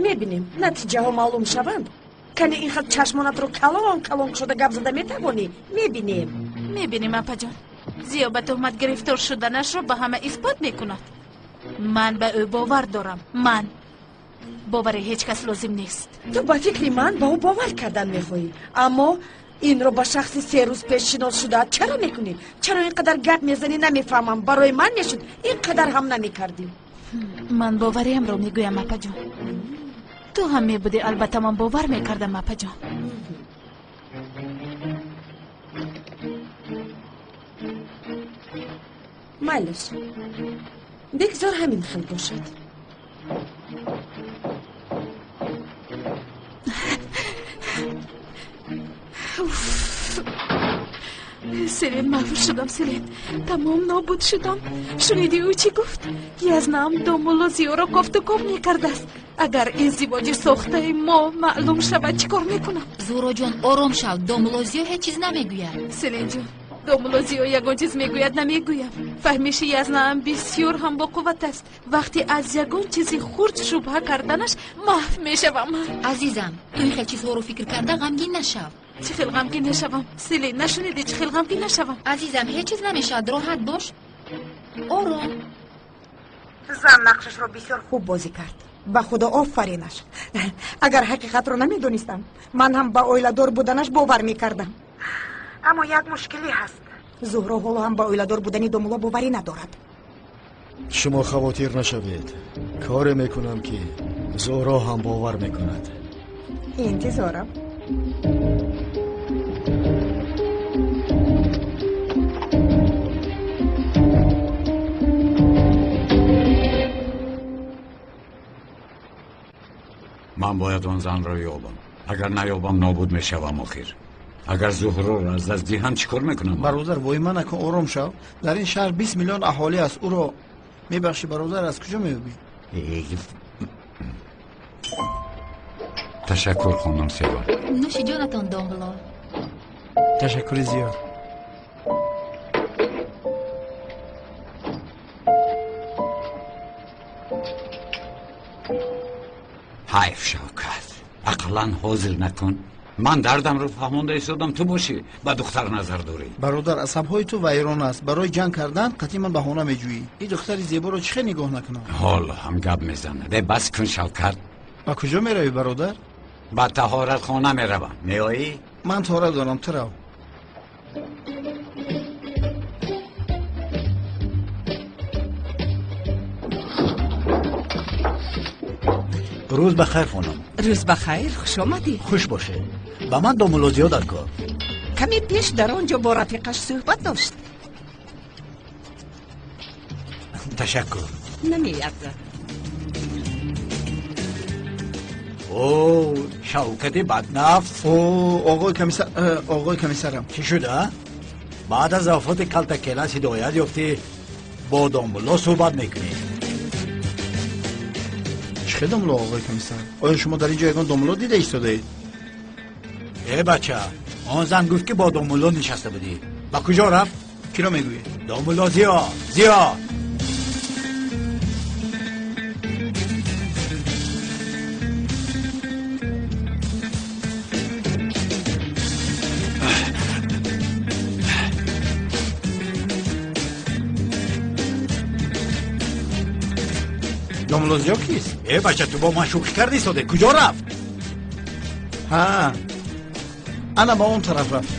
Мебинем, натиҷаҳо маълум шаванд. Кани ин хел чашмонатро калон калон шуда гап зада метавонӣ? Мебинем. Мебинем, апаҷон. Зиё ба туҳмат гирифтор шуданашро ба ҳама исбот мекунад. Ман ба ӯ бовар дорам. Ман бовари ҳеҷ кас лозим нест. Ту ба фикри ман ба ӯ бовар кардан мехоҳӣ, аммо инро ба шахси 3 рӯз пеш шинос шудаат чаро мекунӣ? Чаро ин қадар гап мезанӣ, намефаҳмам. Барои ман мешуд, ин қадар ҳам намекардӣ. Ман бовариамро мегӯям, апаҷон. Ту ҳам мебудӣ, албатта ман бовар мекардам, апаҷон. Майлаш, бигзор ҳамин хел бошад. Селин, маҳвур шудам, Селин, тамом нобуд шудам. Шунидӣ ӯ чӣ гуфт? Язнаам домулло Зиёро кофту коб мекардааст. Агар издивоҷи сохтаи мо маълум шавад, чӣ кор мекунам? Зуҳроҷон, ором шав, домулло Зиё ҳеҷ чиз намегӯяд. Селинҷон, домулло Зиё ягон чиз мегӯяд, намегӯям. Фаҳмиши Язнаам бисёр ҳам боқувват аст. Вақте аз ягон чизи хурд шубҳа карданаш маҳв мешавам. Азизам, ту ин хел чизҳоро фикр карда ғамгин нашав. Чӣ хел ғамгин нашавам? Селин, нашунидӣ, чӣ хел ғамгин нашавам? Азизам, ҳеҷ чиз намешавад, роҳат бош, ором. Зан нақшашро бисёр хуб бозӣ кард. Ба худо офаринаш. Агар ҳақиқатро намедонистам, ман ҳам ба оиладор буданаш бовар мекардам. Аммо як мушкилӣ ҳаст. Зуҳро ҳоло ҳам ба оиладор будани домулло боварӣ надорад. Шумо хавотир нашавед. Коре мекунам, ки Зуҳро ҳам бовар мекунад. Интизорам. Ман бояд он занро ёбам. Агар наёбам, нобуд мешавам охир. Агар Зуҳроро аз даст диҳам, чӣ кор мекунам? Бародар, воҳима накун, ором шав. Дар ин шаҳр 20 миллион аҳолӣ аст. Ӯро мебахшӣ, бародар, аз куҷо меёбӣ? Ташаккур, хонум Сева. Нӯши ҷонатон, домулло. Ташаккури зиёд. Ҳайф, Шавкат, ақаллан ҳозир накун. Ман дардамро фаҳмонда истодам, ту бошӣ ба духтар назар дорӣ. Бародар, асабҳои ту вайрон аст. Барои ҷанг кардан қатъи ман баҳона меҷӯӣ. Ин духтари зеборо чӣ хел нигоҳ накунам? Ҳоло ҳам гап мезанад. Э, бас кун, Шавкат. Ба куҷо меравӣ, бародар? Ба таҳоратхона меравам. Меоӣ? Ман таҳорат дорам, ту рав. Рӯз ба хайр, хонум. Рӯз ба хайр, хуш омадӣ. Хуш бошед. Ба ман домулло Зиё дар кор. Каме пеш дар он ҷо бо рафиқаш суҳбат дошт. Ташаккур. Намеарзад. О, Шавкати баднафс. О, оғои комиссар, оғои комиссарам. Чӣ шуда? Баъд аз вафоти Калтакелас ҳидоят ёфтӣ, бо домулло суҳбат мекунӣ. Чӣ хел домулло, оғои комиссар? Оё шумо дар ин ҷо ягон домулло дида истодаед? Э, бача, он зан гуфт, ки бо домулло нишаста будӣ. Ба куҷо рафт? Киро мегӯӣ? Домулло Зиё, Зиё. Домулло Зиё кист? Э, бача, ту бо ман шӯхӣ кардӣ истоде. Куҷо рафт? Ҳа, ана ба он тараф рафт.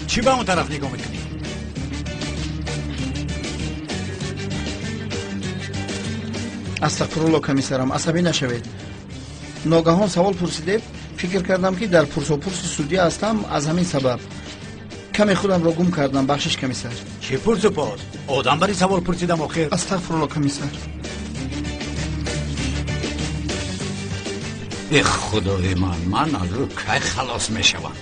Чӣ ба он тараф нигоҳ мекунӣ? Астағфирулло, комиссарам, асабӣ нашавед. Ногаҳон савол пурсидед, фикр кардам, ки дар пурсопурси судя ҳастам, аз ҳамин сабаб каме худамро гум кардам. Бахшиш, комиссар. Чӣ пурсупос? Одам бари савол пурсидам охир. Астағфирулло, комиссар. Э, худои ман, ман аз ӯ кай халос мешавам?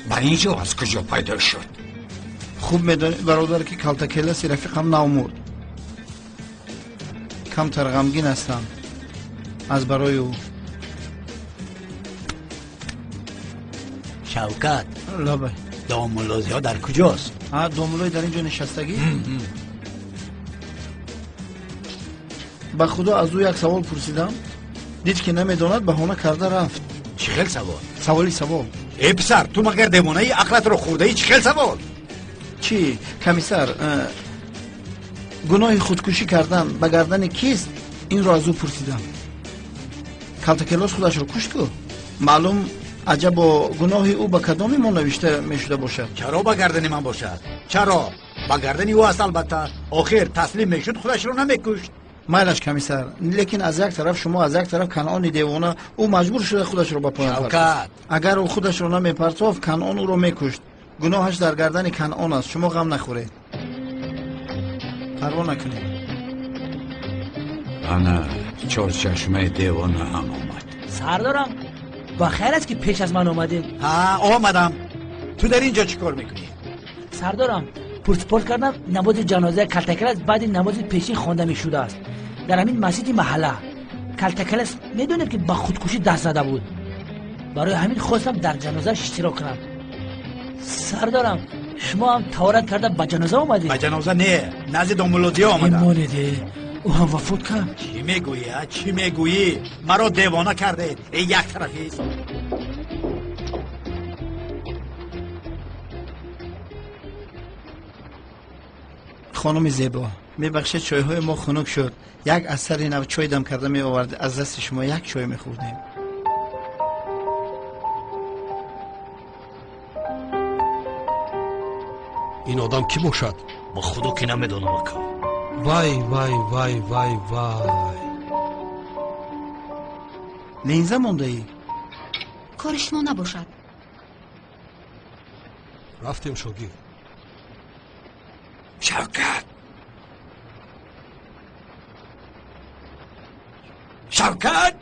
Ба ин ҷо аз куҷо пайдо шуд? Хуб медонед, бародар, ки Калтакеласи рафиқам нав мурд. Камтар ғамгин ҳастам аз барои ӯ. Шавкат. Лабай. Домулло Зиё дар куҷост? Ҳа, домуллои дар ин ҷо нишастагӣ? Ба худо, аз ӯ як савол пурсидам, дид, ки намедонад, баҳона карда рафт. Чӣ хел савол? Саволи савол. Э, писар, ту магар девонаи, ақлатро хӯрдаӣ? Чӣ хел савол? Чӣ, комиссар, гуноҳи худкушӣ кардан ба гардани кист, инро аз ӯ пурсидам. Калтакелос худашро кушт ку. Маълум, аҷабо гуноҳи ӯ ба кадоми мо навишта мешуда бошад? Чаро ба гардани ман бошад? Чаро ба гардани ӯ аст? Албатта, охир таслим мешуд, худашро намекушт. Майлаш, комиссар, лекин аз як тараф шумо, аз як тараф Канъони девона. Ӯ маҷбур шуда худашро ба поён партофт. Шавкат. Агар ӯ худашро намепартофт, Канъон ӯро мекушт. Гуноҳаш дар гардани Канъон аст. Шумо ғам нахӯред, парво накунед. Ана чорчашмаи девона ҳам омад. Сардорам, ба хайр аст, ки пеш аз ман омадед. Ҳа, омадам. Ту дар ин ҷо чӣ кор мекунӣ? Сардорам, пурсупорт кардам, намози ҷанозаи Калтакелас баъди намози пешин хонда мешудааст дар ҳамин масҷиди маҳалла. Калтакелас, медонед, ки ба худкушӣ даст зада буд. Барои ҳамин хостам дар ҷанозааш иштирок кунам. Сардорам, шумо ҳам таҳорат карда ба ҷаноза омадед? Ба ҷаноза не, назди домулло Зиё омадам. Монед, ӯ ҳам вафот кард? Чӣ мегӯӣ, а? Чӣ мегӯӣ? Маро девона кардед, э, як тарафист. Хонуми зебо, мебахшед, чойҳои мо хунук шуд. Як аз сари нав чой дам карда меовард, аз дасти шумо як чой мехӯрдем. Ин одам кӣ бошад? Ба худо, ки намедонам, ака. Вай, вай, вай, вай, вай! Линза мондаӣ? Кори шумо набошад. Рафтем, шогирд. Шавкат. Шавкат!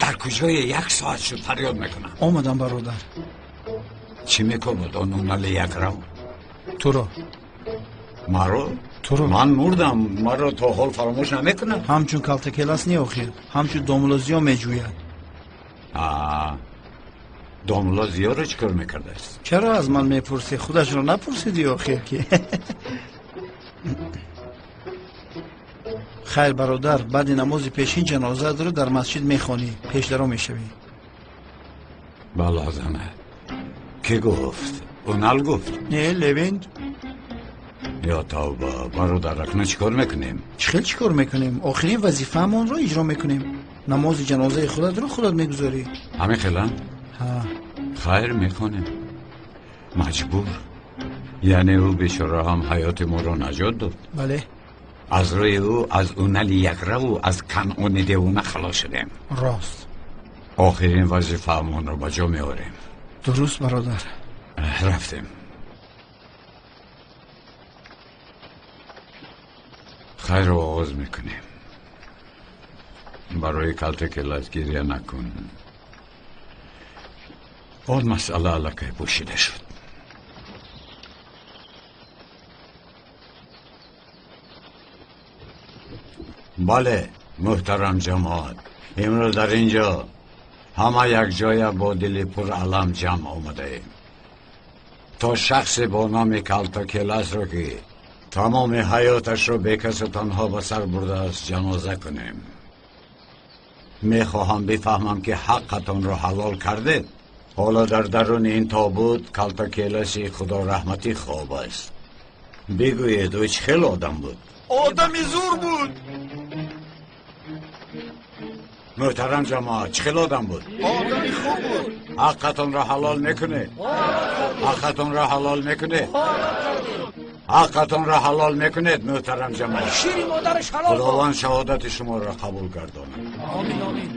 Дар куҷое як соат шуд фарёд мекунам. Омадам, бародар. Чӣ мекобад он унали якрав? Туро. Маро? Туро. Ман мурдам, маро то ҳол фаромӯш намекунад. Ҳамчун калтакелас не, охир, ҳамчун домулло Зиё меҷӯяд. Домулло Зиёро чӣ кор мекардааст? Чаро аз ман мепурсӣ? Худашро напурсидӣ охир ки. Хайр, бародар, баъди намози пешин ҷанозаатро дар масҷид мехонӣ, пешдаро мешавӣ. Балозана. Кӣ гуфт? Унал гуфт? Не, Левент. Ё тавба, бародар, акнун чӣ кор мекунем? Чӣ хел чӣ кор мекунем? Охирин вазифаамонро иҷро мекунем. Намози ҷанозаи худатро худат мегузорӣ. Ҳамин хела? Ҳа. Хайр, мехонем. Маҷбур. Яъне ӯ бечора ҳам ҳаёти моро наҷот дод. Бале. Аз рӯи ӯ аз унали якраву аз канъони девона халос шудем. Рост. Охирин вазифаамонро ба ҷо меорем. Дуруст, бародар. Рафтем. Хайрро оғоз мекунем. Барои калтакелас гиря накун. Он масъала аллакай пӯшида шуд. Бале, муҳтарам ҷамоат, имрӯз дар ин ҷо ҳама якҷоя бо дили пуралам ҷамъ омадаем, то шахсе бо номи калтакеласро, ки тамоми ҳаёташро бекасу танҳо ба сар бурдааст, ҷаноза кунем. Мехоҳам бифаҳмам, ки ҳаққатонро ҳалол кардед. Ҳоло дар даруни ин тобут калтакеласи худораҳматӣ хоб аст. Бигӯед, ӯ чӣ хел одам буд? Одами зур буд. Муҳтарам ҷамоат, чӣ хел одам буд? Одами хуб буд. Ҳаққатонро ҳалол мекунед? Ҳаққатонро ҳалол мекунед? Ҳаққатонро ҳалол мекунед, муҳтарам ҷамоат? Шири модараш ҳалол. Худованд шаҳодати шуморо қабул гардонад. Омин, омин.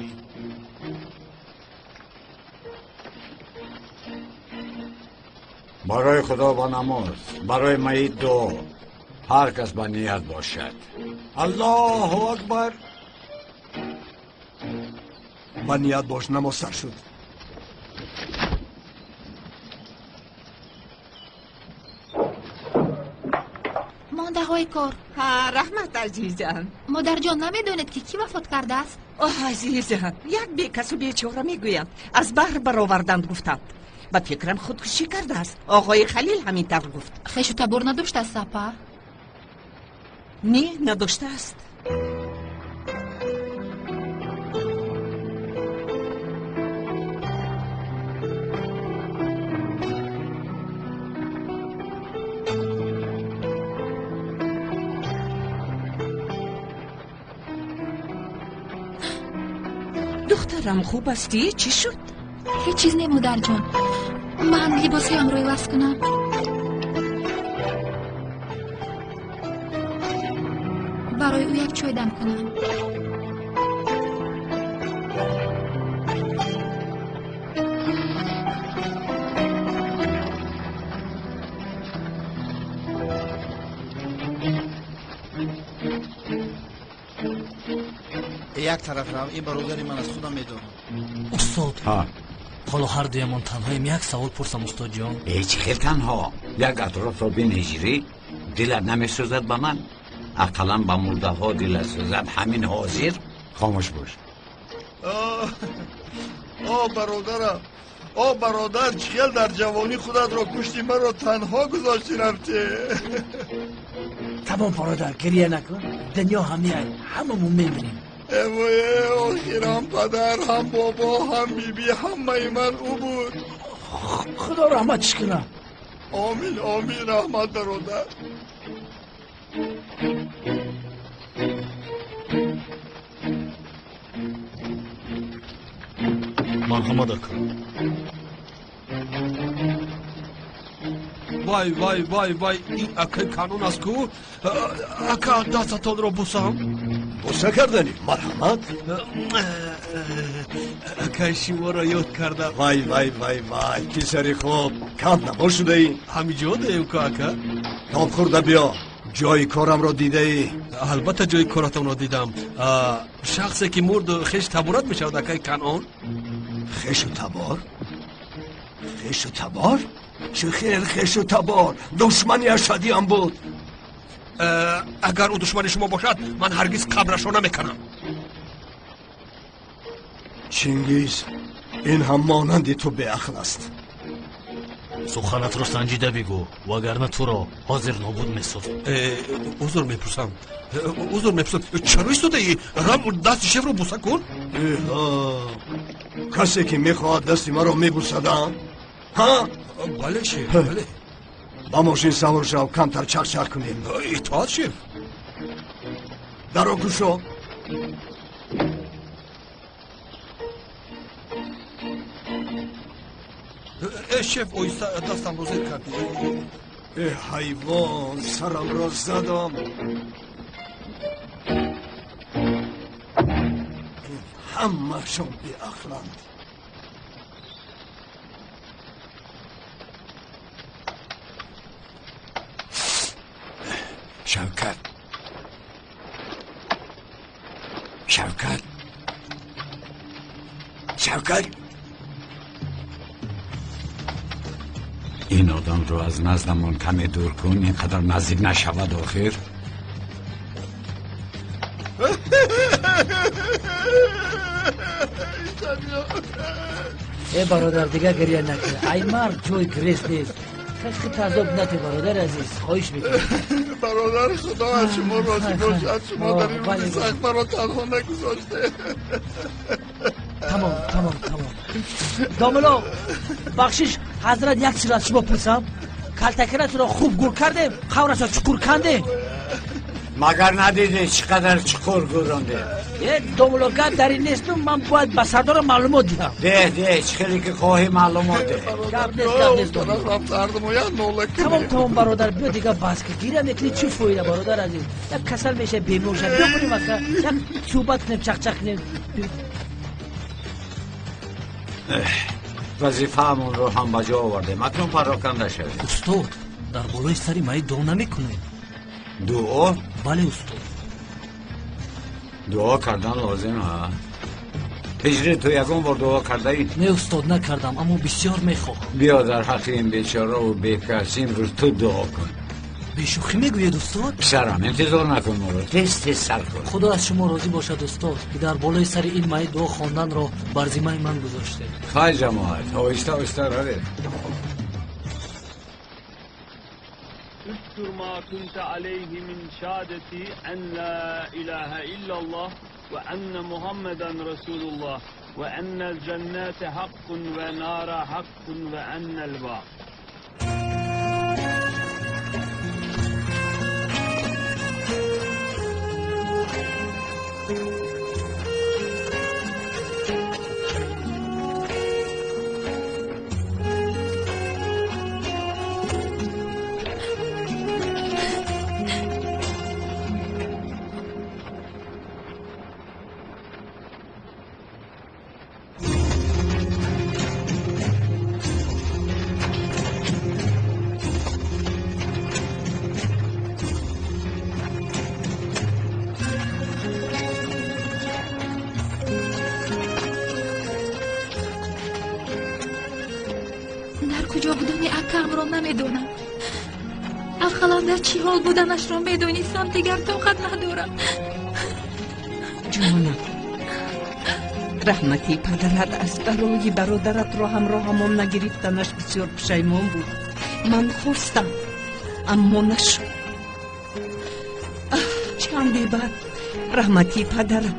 Барои худо ба намоз, барои маит дуо. Ҳар кас ба ният бошад. Аллоҳу акбар. Ба ният бош, намоз сар шуд. Мондаҳои кор. Ҳа, раҳмат, азизам. Модарҷон, намедонед, ки кӣ вафот кардааст? Оҳ, азизам, як бекасу бечора мегӯянд, аз баҳр бароварданд, гуфтанд. Ба фикрам, худкушӣ кардааст. Оғои Халил ҳамин тавр гуфт. Хешу табор надоштааст, апа? Не, надоштааст. Духтарам, хуб ҳастӣ? Чӣ шуд? Ҳеҷ чиз не, модарҷон. Ман либосҳоямро иваз кунам. Барои ӯ як чой дам кунам. Як тараф рав, ин бародари ман аз худам медонам. Устод, ҳоло ҳар дуямон танҳоем, як савол пурсам, устодҷон. Э, чӣ хел танҳо? Як атрофро бинеҷирӣ, дилат намесӯзад ба ман? Ақаллан ба мурдаҳо дилат сӯзад ҳамин ҳозир. Хомӯш бош. О, бародарам, о, бародар, чӣ хел дар ҷавонӣ худатро кушти, маро танҳо гузошти рафтӣ. Тамом, бародар, гиря накун. Дунё ҳамияй, ҳамамон мемирем. Эвое, охир ҳам падар, ҳам бобо, ҳам биби, ҳамаи ман ӯ буд. Худо раҳматиш кунад. Омин, омин, раҳмат, бародар. Марҳамат, ака. Вай, вай, вай, вай, ин акаи Канон аст ку? Ака, дастатонро бусам. Буса кардани? Марҳамат. Акай, шуморо ёд кардам. Вай, вай, вай, вай, писари хуб, кам набошудаӣ? Ҳамиҷо даем ку, ака. Тоб хӯрда биё. Ҷои корамро дидаӣ? Албатта, ҷои коратонро дидам. Шахсе ки мурд, хеш таборат мешавад, акай Канъон. Хешу табор? Хешу табор? Чӣ хел хешу табор? Душмани ашадиам буд. Агар ӯ душмани шумо бошад, ман ҳаргиз қабрашро намеканам. Чингиз, ин ҳам монанди ту беақл аст. Суханатро санҷида бигӯ, вагарна туро ҳозир нобуд месозам. Узр мепурсам, узр мепурсам. Чаро истодаӣ? Рам, дасти шефро буса кун. Касе ки мехоҳад дасти маро мебусадам, ҳа? Бале, шеф, бале. Ба мошин савор шав, камтар чақчақ кунем. Итоат, шеф. Даро кушо. Э, шеф, оҳиста, дастамро зер кардӣ. Э, ҳайвон, сарамро задам. Ҳамашон беақланд. Шавкат, Шавкат, Шавкат, ин одамро аз наздамон каме дур кун, ин қадар наздик нашавад охир. Э, бародар, дигар гиря накун. Ай мард ҷои гирес нест. Кашки азоб нате, бародари азиз, хоҳиш мекунам. Бародар, худо аз шумо розӣ бошад. Шумо дар ин рӯзи сахт маро танҳо нагузоште. Тамом, тамом, тамом. Домулло, бахшиш, ҳазрат, як чиз аз шумо пурсам. Калтакаратро хуб гур кардем, қаврашро чуқур кандем? Магар надидӣ, чӣ қадар чуқур гӯрондем? Э, домулло, гап дар ин несту, ман бояд ба сардора маълумот диҳам. Деҳ, деҳ, чӣ хеле ки хоҳӣ маълумот деҳ. Гап нест, гап нест. Тамом, тамом, бародар, биё, дигар бас ки гиря мекунӣ, чӣ фоида, бародар азиз? Як касал меша, бемор ша. Биё бурем, ака, як суҳбат кунем, чақчақ кунем. Вазифаамонро ҳам ба ҷо овардем, акнун пароканда шавем. Устод, дар болои сари майит дуо намекунем? Дуо? Бале, устод. Дуо кардан лозим. Ҳа, ҳиҷри, ту ягон бор дуо кардаӣ? Не, устод, накардам, аммо бисёр мехоҳам. Биё, дар ҳаққи ин бечораву бекас имрӯз ту дуо кун. Бешӯхӣ мегӯед, устод? Писарам, интизор накун моро, тез тез сар кун. Худо аз шумо розӣ бошад, устод, ки дар болои сари ин майит дуо хонданро бар зиммаи ман гузоштед. Хай, ҷамоат, оҳиста оҳиста равед. اذكر ما كنت عليه من شهادة أن لا إله إلا الله وأن محمدا رسول الله وأن الجنة حق ونار حق وأن البعث. Дар куҷо будани акамро намедонам. Ақаллан дар чӣ ҳол буданашро медонистам, дигар тоқат надорам. Ҷонам, раҳмати падарат аз барои бародаратро ҳамроҳамон нагирифтанаш бисёр пушаймон буд. Ман хостам, аммо нашуд. Чанде баъд раҳмати падарам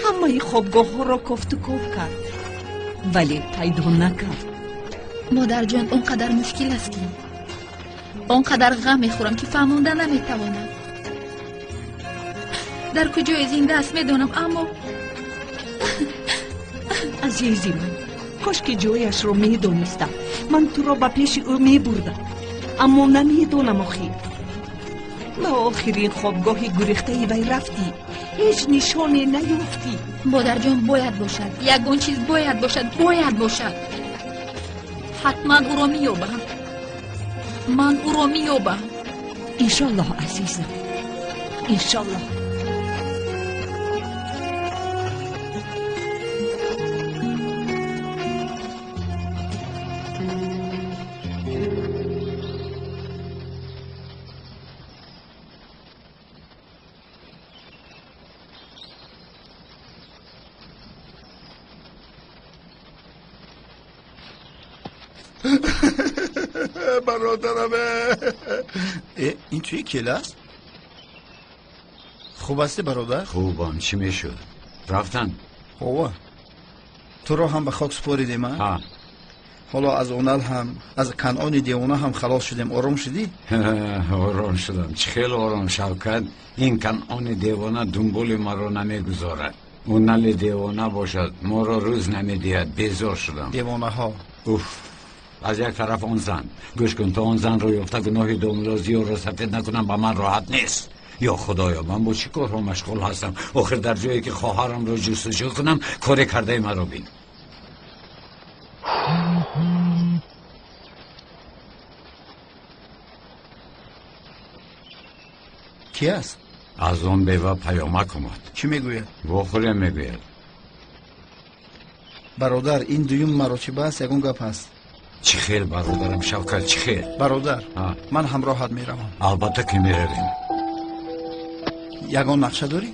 ҳамаи хобгоҳҳоро кофту ков кард, вале пайдо накард. Модарҷон, он қадар мушкил аст, ки он қадар ғам мехӯрам, ки фаҳмонда наметавонам. Дар куҷое зинда аст, медонам, аммо Азизи ман, кошки ҷояшро медонистам, ман туро ба пеши ӯ мебурдам, аммо намедонам охир. Ба охирин хобгоҳи гурехтаи вай рафтӣ, ҳеҷ нишоне наёфтӣ. Модарҷон, бояд бошад, ягон чиз бояд бошад, бояд бошад. Ҳатман ӯро меёбам. Ман ӯро меёбам. Иншоллоҳ, азизам, иншоллоҳ. Бародарам, ин туи кел аст? Хуб ҳастӣ, бародар? Хубам, чӣ мешуд? Рафтан? Ова, туро ҳам ба хок супоридем, а? Ҳоло аз онал ҳам, аз Канъони девона ҳам халос шудем. Ором шудӣ? Ором шудам. Чӣ хеле ором, Шавкат. Ин Канъони девона дунболи маро намегузорад. Онали девона бошад, моро рӯз намедиҳад. Безор шудам. Девонаҳо. Уф. Аз як тараф он зан. Гӯш кун, то он занро ёфта гуноҳи домулло Зиёро сафед накунам, ба ман роҳат нест. Ё худоё, ман бо чӣ корҳо машғул ҳастам? Охир дар ҷое ки хоҳарамро ҷустуҷӯ кунам, коре кардаи маро бин. Ки аст? Аз он бева паёмак омад. Чӣ мегӯяд? Вохӯре мегӯяд. Бародар, ин дуюм маротиба аст, ягон гап ҳаст. Чӣ хел, бародарам Шавкат, чӣ хел? Бародар, ман ҳамроҳат меравам. Албатта ки меравем. Ягон нақша дорӣ?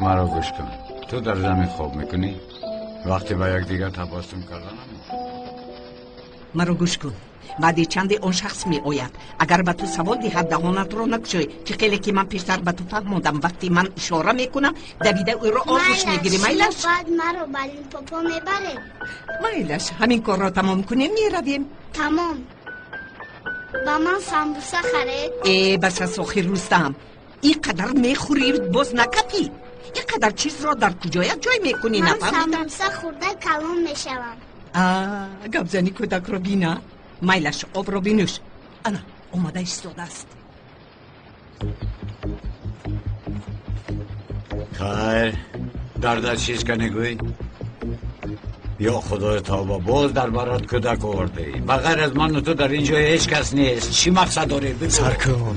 Маро гӯш кун. Ту дар замин хоб мекунӣ? Вақте ба якдигар табассум карданам. Маро гӯш кун. Баъди чанде он шахс меояд. Агар ба ту савол диҳад, даҳонатро накушой. Чӣ хеле ки ман пештар ба ту фаҳмондам, вақте ман ишора мекунам, давида ӯро оғӯш мегирӣ. Майлаш? Баъд маро ба Лимпопо мебаред? Майлаш, ҳамин корро тамом кунем, меравем. Тамом. Ба ман самбуса харед. Э, бас аз охир, Рустам, ин қадар мехӯрӣ, боз накапӣ. Ин қадар чизро дар куҷоя ҷой мекунӣ? Ман самбуса хӯрда калон мешавам. Гапзани кӯдакро бина. Майлаш, обро бинӯш. Ана омада истодааст. Хайр, дардат чиз ка негӯй? Ё худои тавба, боз дар барат кӯдак овардаӣ. Ба ғайр аз ману ту дар ин ҷо ҳеҷ кас нест. Чӣ мақсад дорӣ? Бигӯ. Сар кун,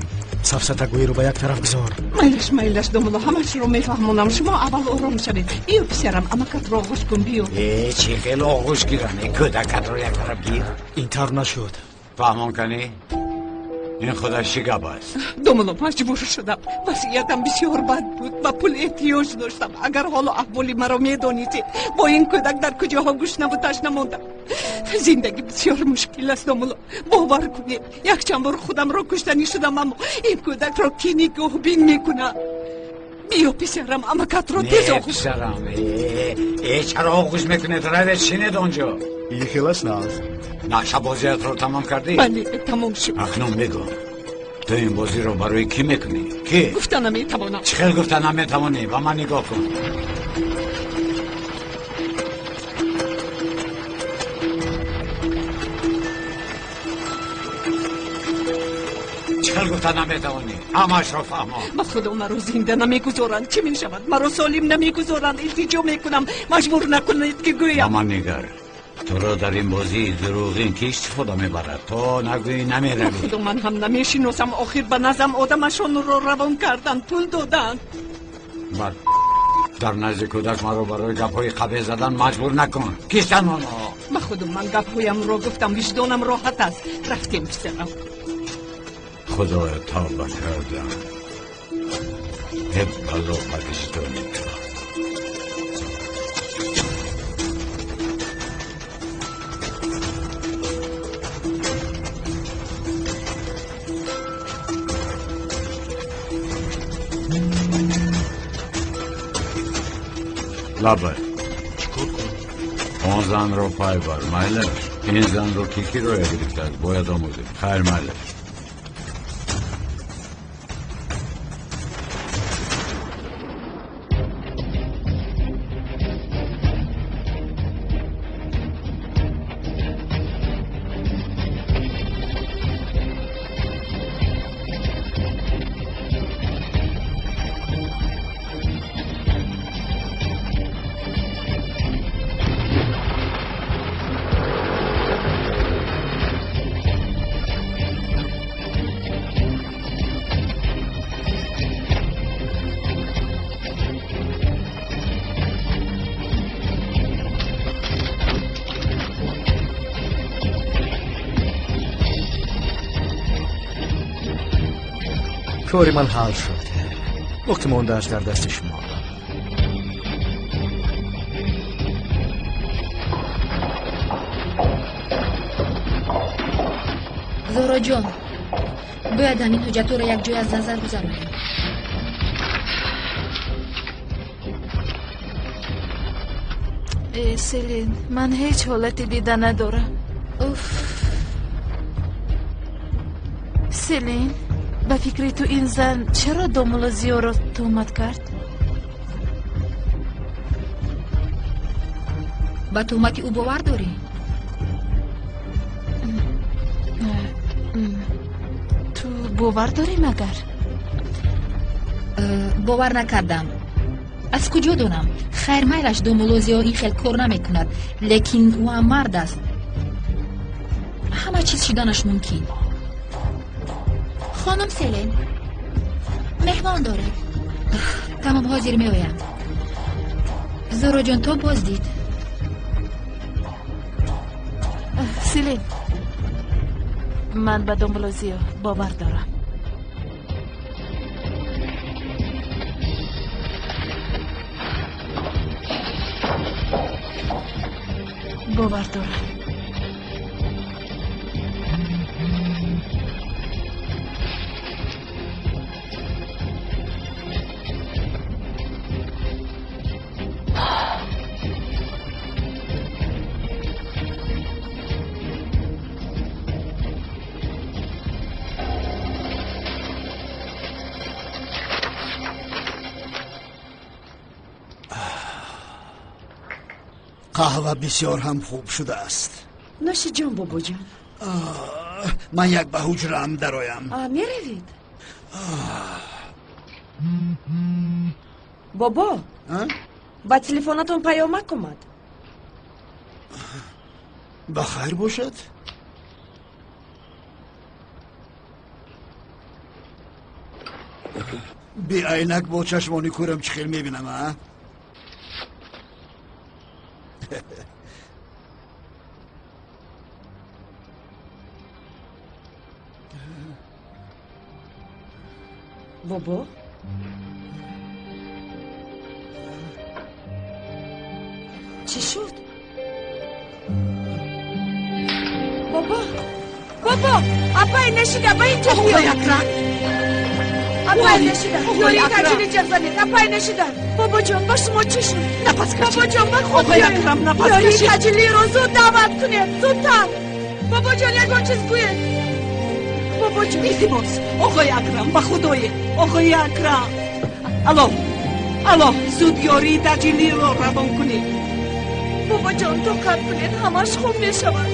сафсатагӯиро ба як тараф гузор. Майлаш, майлаш, домулло, ҳамашро мефаҳмонам. Шумо аввал ором шавед. Биё, писарам, амакатро оғӯш кун, биё. Э, чӣ хел оғӯш гирам? Э, кӯдакатро як тараф гир. Ин тавр нашуд. Фаҳмон канӣ? Ин худаш чӣ гап аст? Домулло, маҷбур шудам. Вазъиятам бисёр бад буд, ба пул эҳтиёҷ доштам. Агар ҳоло аҳволи маро медонистед, бо ин кӯдак дар куҷоҳо гушнаву ташна мондам. Зиндагӣ бисёр мушкил аст, домулло, бовар кунед. Якчанд бор худамро куштанӣ шудам, аммо ин кӯдакро кӣ нигоҳбин мекунад? Биё, писарам, амакатро тез оғӯш. Писарам, э, чаро оғӯш мекунед? Равед, шинед онҷо. Ин хелаш нааст. Нақшабозиятро тамом кардӣ? Бале, тамом шуд. Акнун мегӯ, ту ин бозиро барои кӣ мекунӣ? Кӣ? Гуфта наметавонам. Чӣ хел гуфта наметавонӣ? Ба ман нигоҳ кун. Чӣ хел гуфта наметавонӣ? Ҳамаашро фаҳмон. Ба худо, маро зинда намегузоранд. Чӣ мешавад? Маро солим намегузоранд. Илтиҷо мекунам, маҷбур накунед ки гӯям. Ба ман нигар. Туро дар ин бозии дурӯғин ки истифода мебарад? То нагӯӣ, намеравӣ. Худо, ман ҳам намешиносам. Охир ба назам одамашонро равон карданд, пул доданд. Бар дар назди кӯдак маро барои гапҳои қабеҳ задан маҷбур накун. Кистанд онҳо? Ба худо, ман гапҳоямро гуфтам, виҷдонам роҳат аст. Рафтем, писарам. Худоё, тавба кардам. Э, бало ба виҷдони ту. Лабай. Чикор кунам? Он занро пай бар, майлаш. Ин занро ки кироя гирифтааст, бояд омӯзем. Хайр, майлаш. Кори ман ҳал шуд. Боқӣ мондааш дар дасти шумо. Зуҳроҷон, бояд ҳамин ҳуҷҷатҳоро якҷоя аз назар гузаронем. Э, Селин, ман ҳеҷ ҳолате дида надорам. Уф. Селин, ба фикри ту ин зан чаро домулло Зиёро туҳмат кард? Ба туҳмати ӯ бовар дорӣ? Ту бовар дорӣ магар? Бовар накардам. Аз куҷо донам? Хайр, майлаш, домулло Зиё ин хел кор намекунад, лекин ӯ ҳам мард аст. Ҳама чиз шуданаш мумкин. Хонум Селен, меҳмон доред. Тамом, ҳозир меоям. Зуҳроҷон, то боздид. Селин, ман ба домулло Зиё бовар дорам. Бовар дорам. Қаҳва бисёр ҳам хуб шудааст. Нӯши ҷон, бобоҷон. Ман як ба ҳуҷраам дароям. Меравед? Бобо, ба телефонатон паёмак омад. Ба хайр бошад? Беайнак бо чашмони кӯрам чӣ хел мебинам, а? Бобо, чӣ шуд? Бобо, бобо, апай нашида, ба инҷо биё. Акрам, апай нашида, ёрии таҷили ҷеғ занед, апай нашида. Бобоҷон, ба шумо чӣ шуд? Нафас кашед. Бобоҷон, ба худ Оғои Акрам, нафас ёрии кашед. таҷилиро зуд даъват кунед, зудтар. Бобоҷон, ягон чиз гӯед. Бобоҷон. Илтимос, оғои Акрам, ба худое, оғои Акрам. Алло, алло, зуд ёрии таҷилиро равон кунед. Бобоҷон, тоқат кунед, ҳамаш хуб мешавад.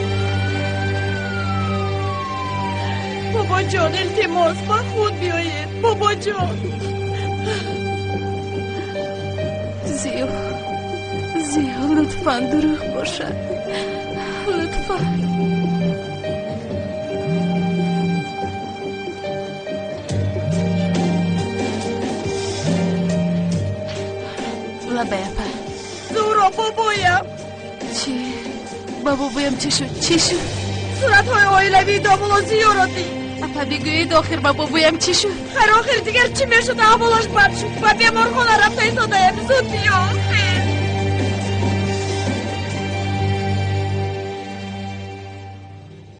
Бобоҷон, илтимос, ба худ биёед. Бобоҷон. Зиё, Зиё, лутфан дурӯғ бошад. Лутфан. Лабай, апа. Зуҳро, бобоям. Чӣ? Ба бобоям чӣ шуд? Чӣ шуд? Суратҳои оилавии домулло Зиёро дид. Апа, бигӯед, охир ба бобоям чӣ шуд? Хайр, охир дигар чӣ мешуд? Аҳволаш бад шуд. Ба беморхона рафта истодаем. Зуд биё.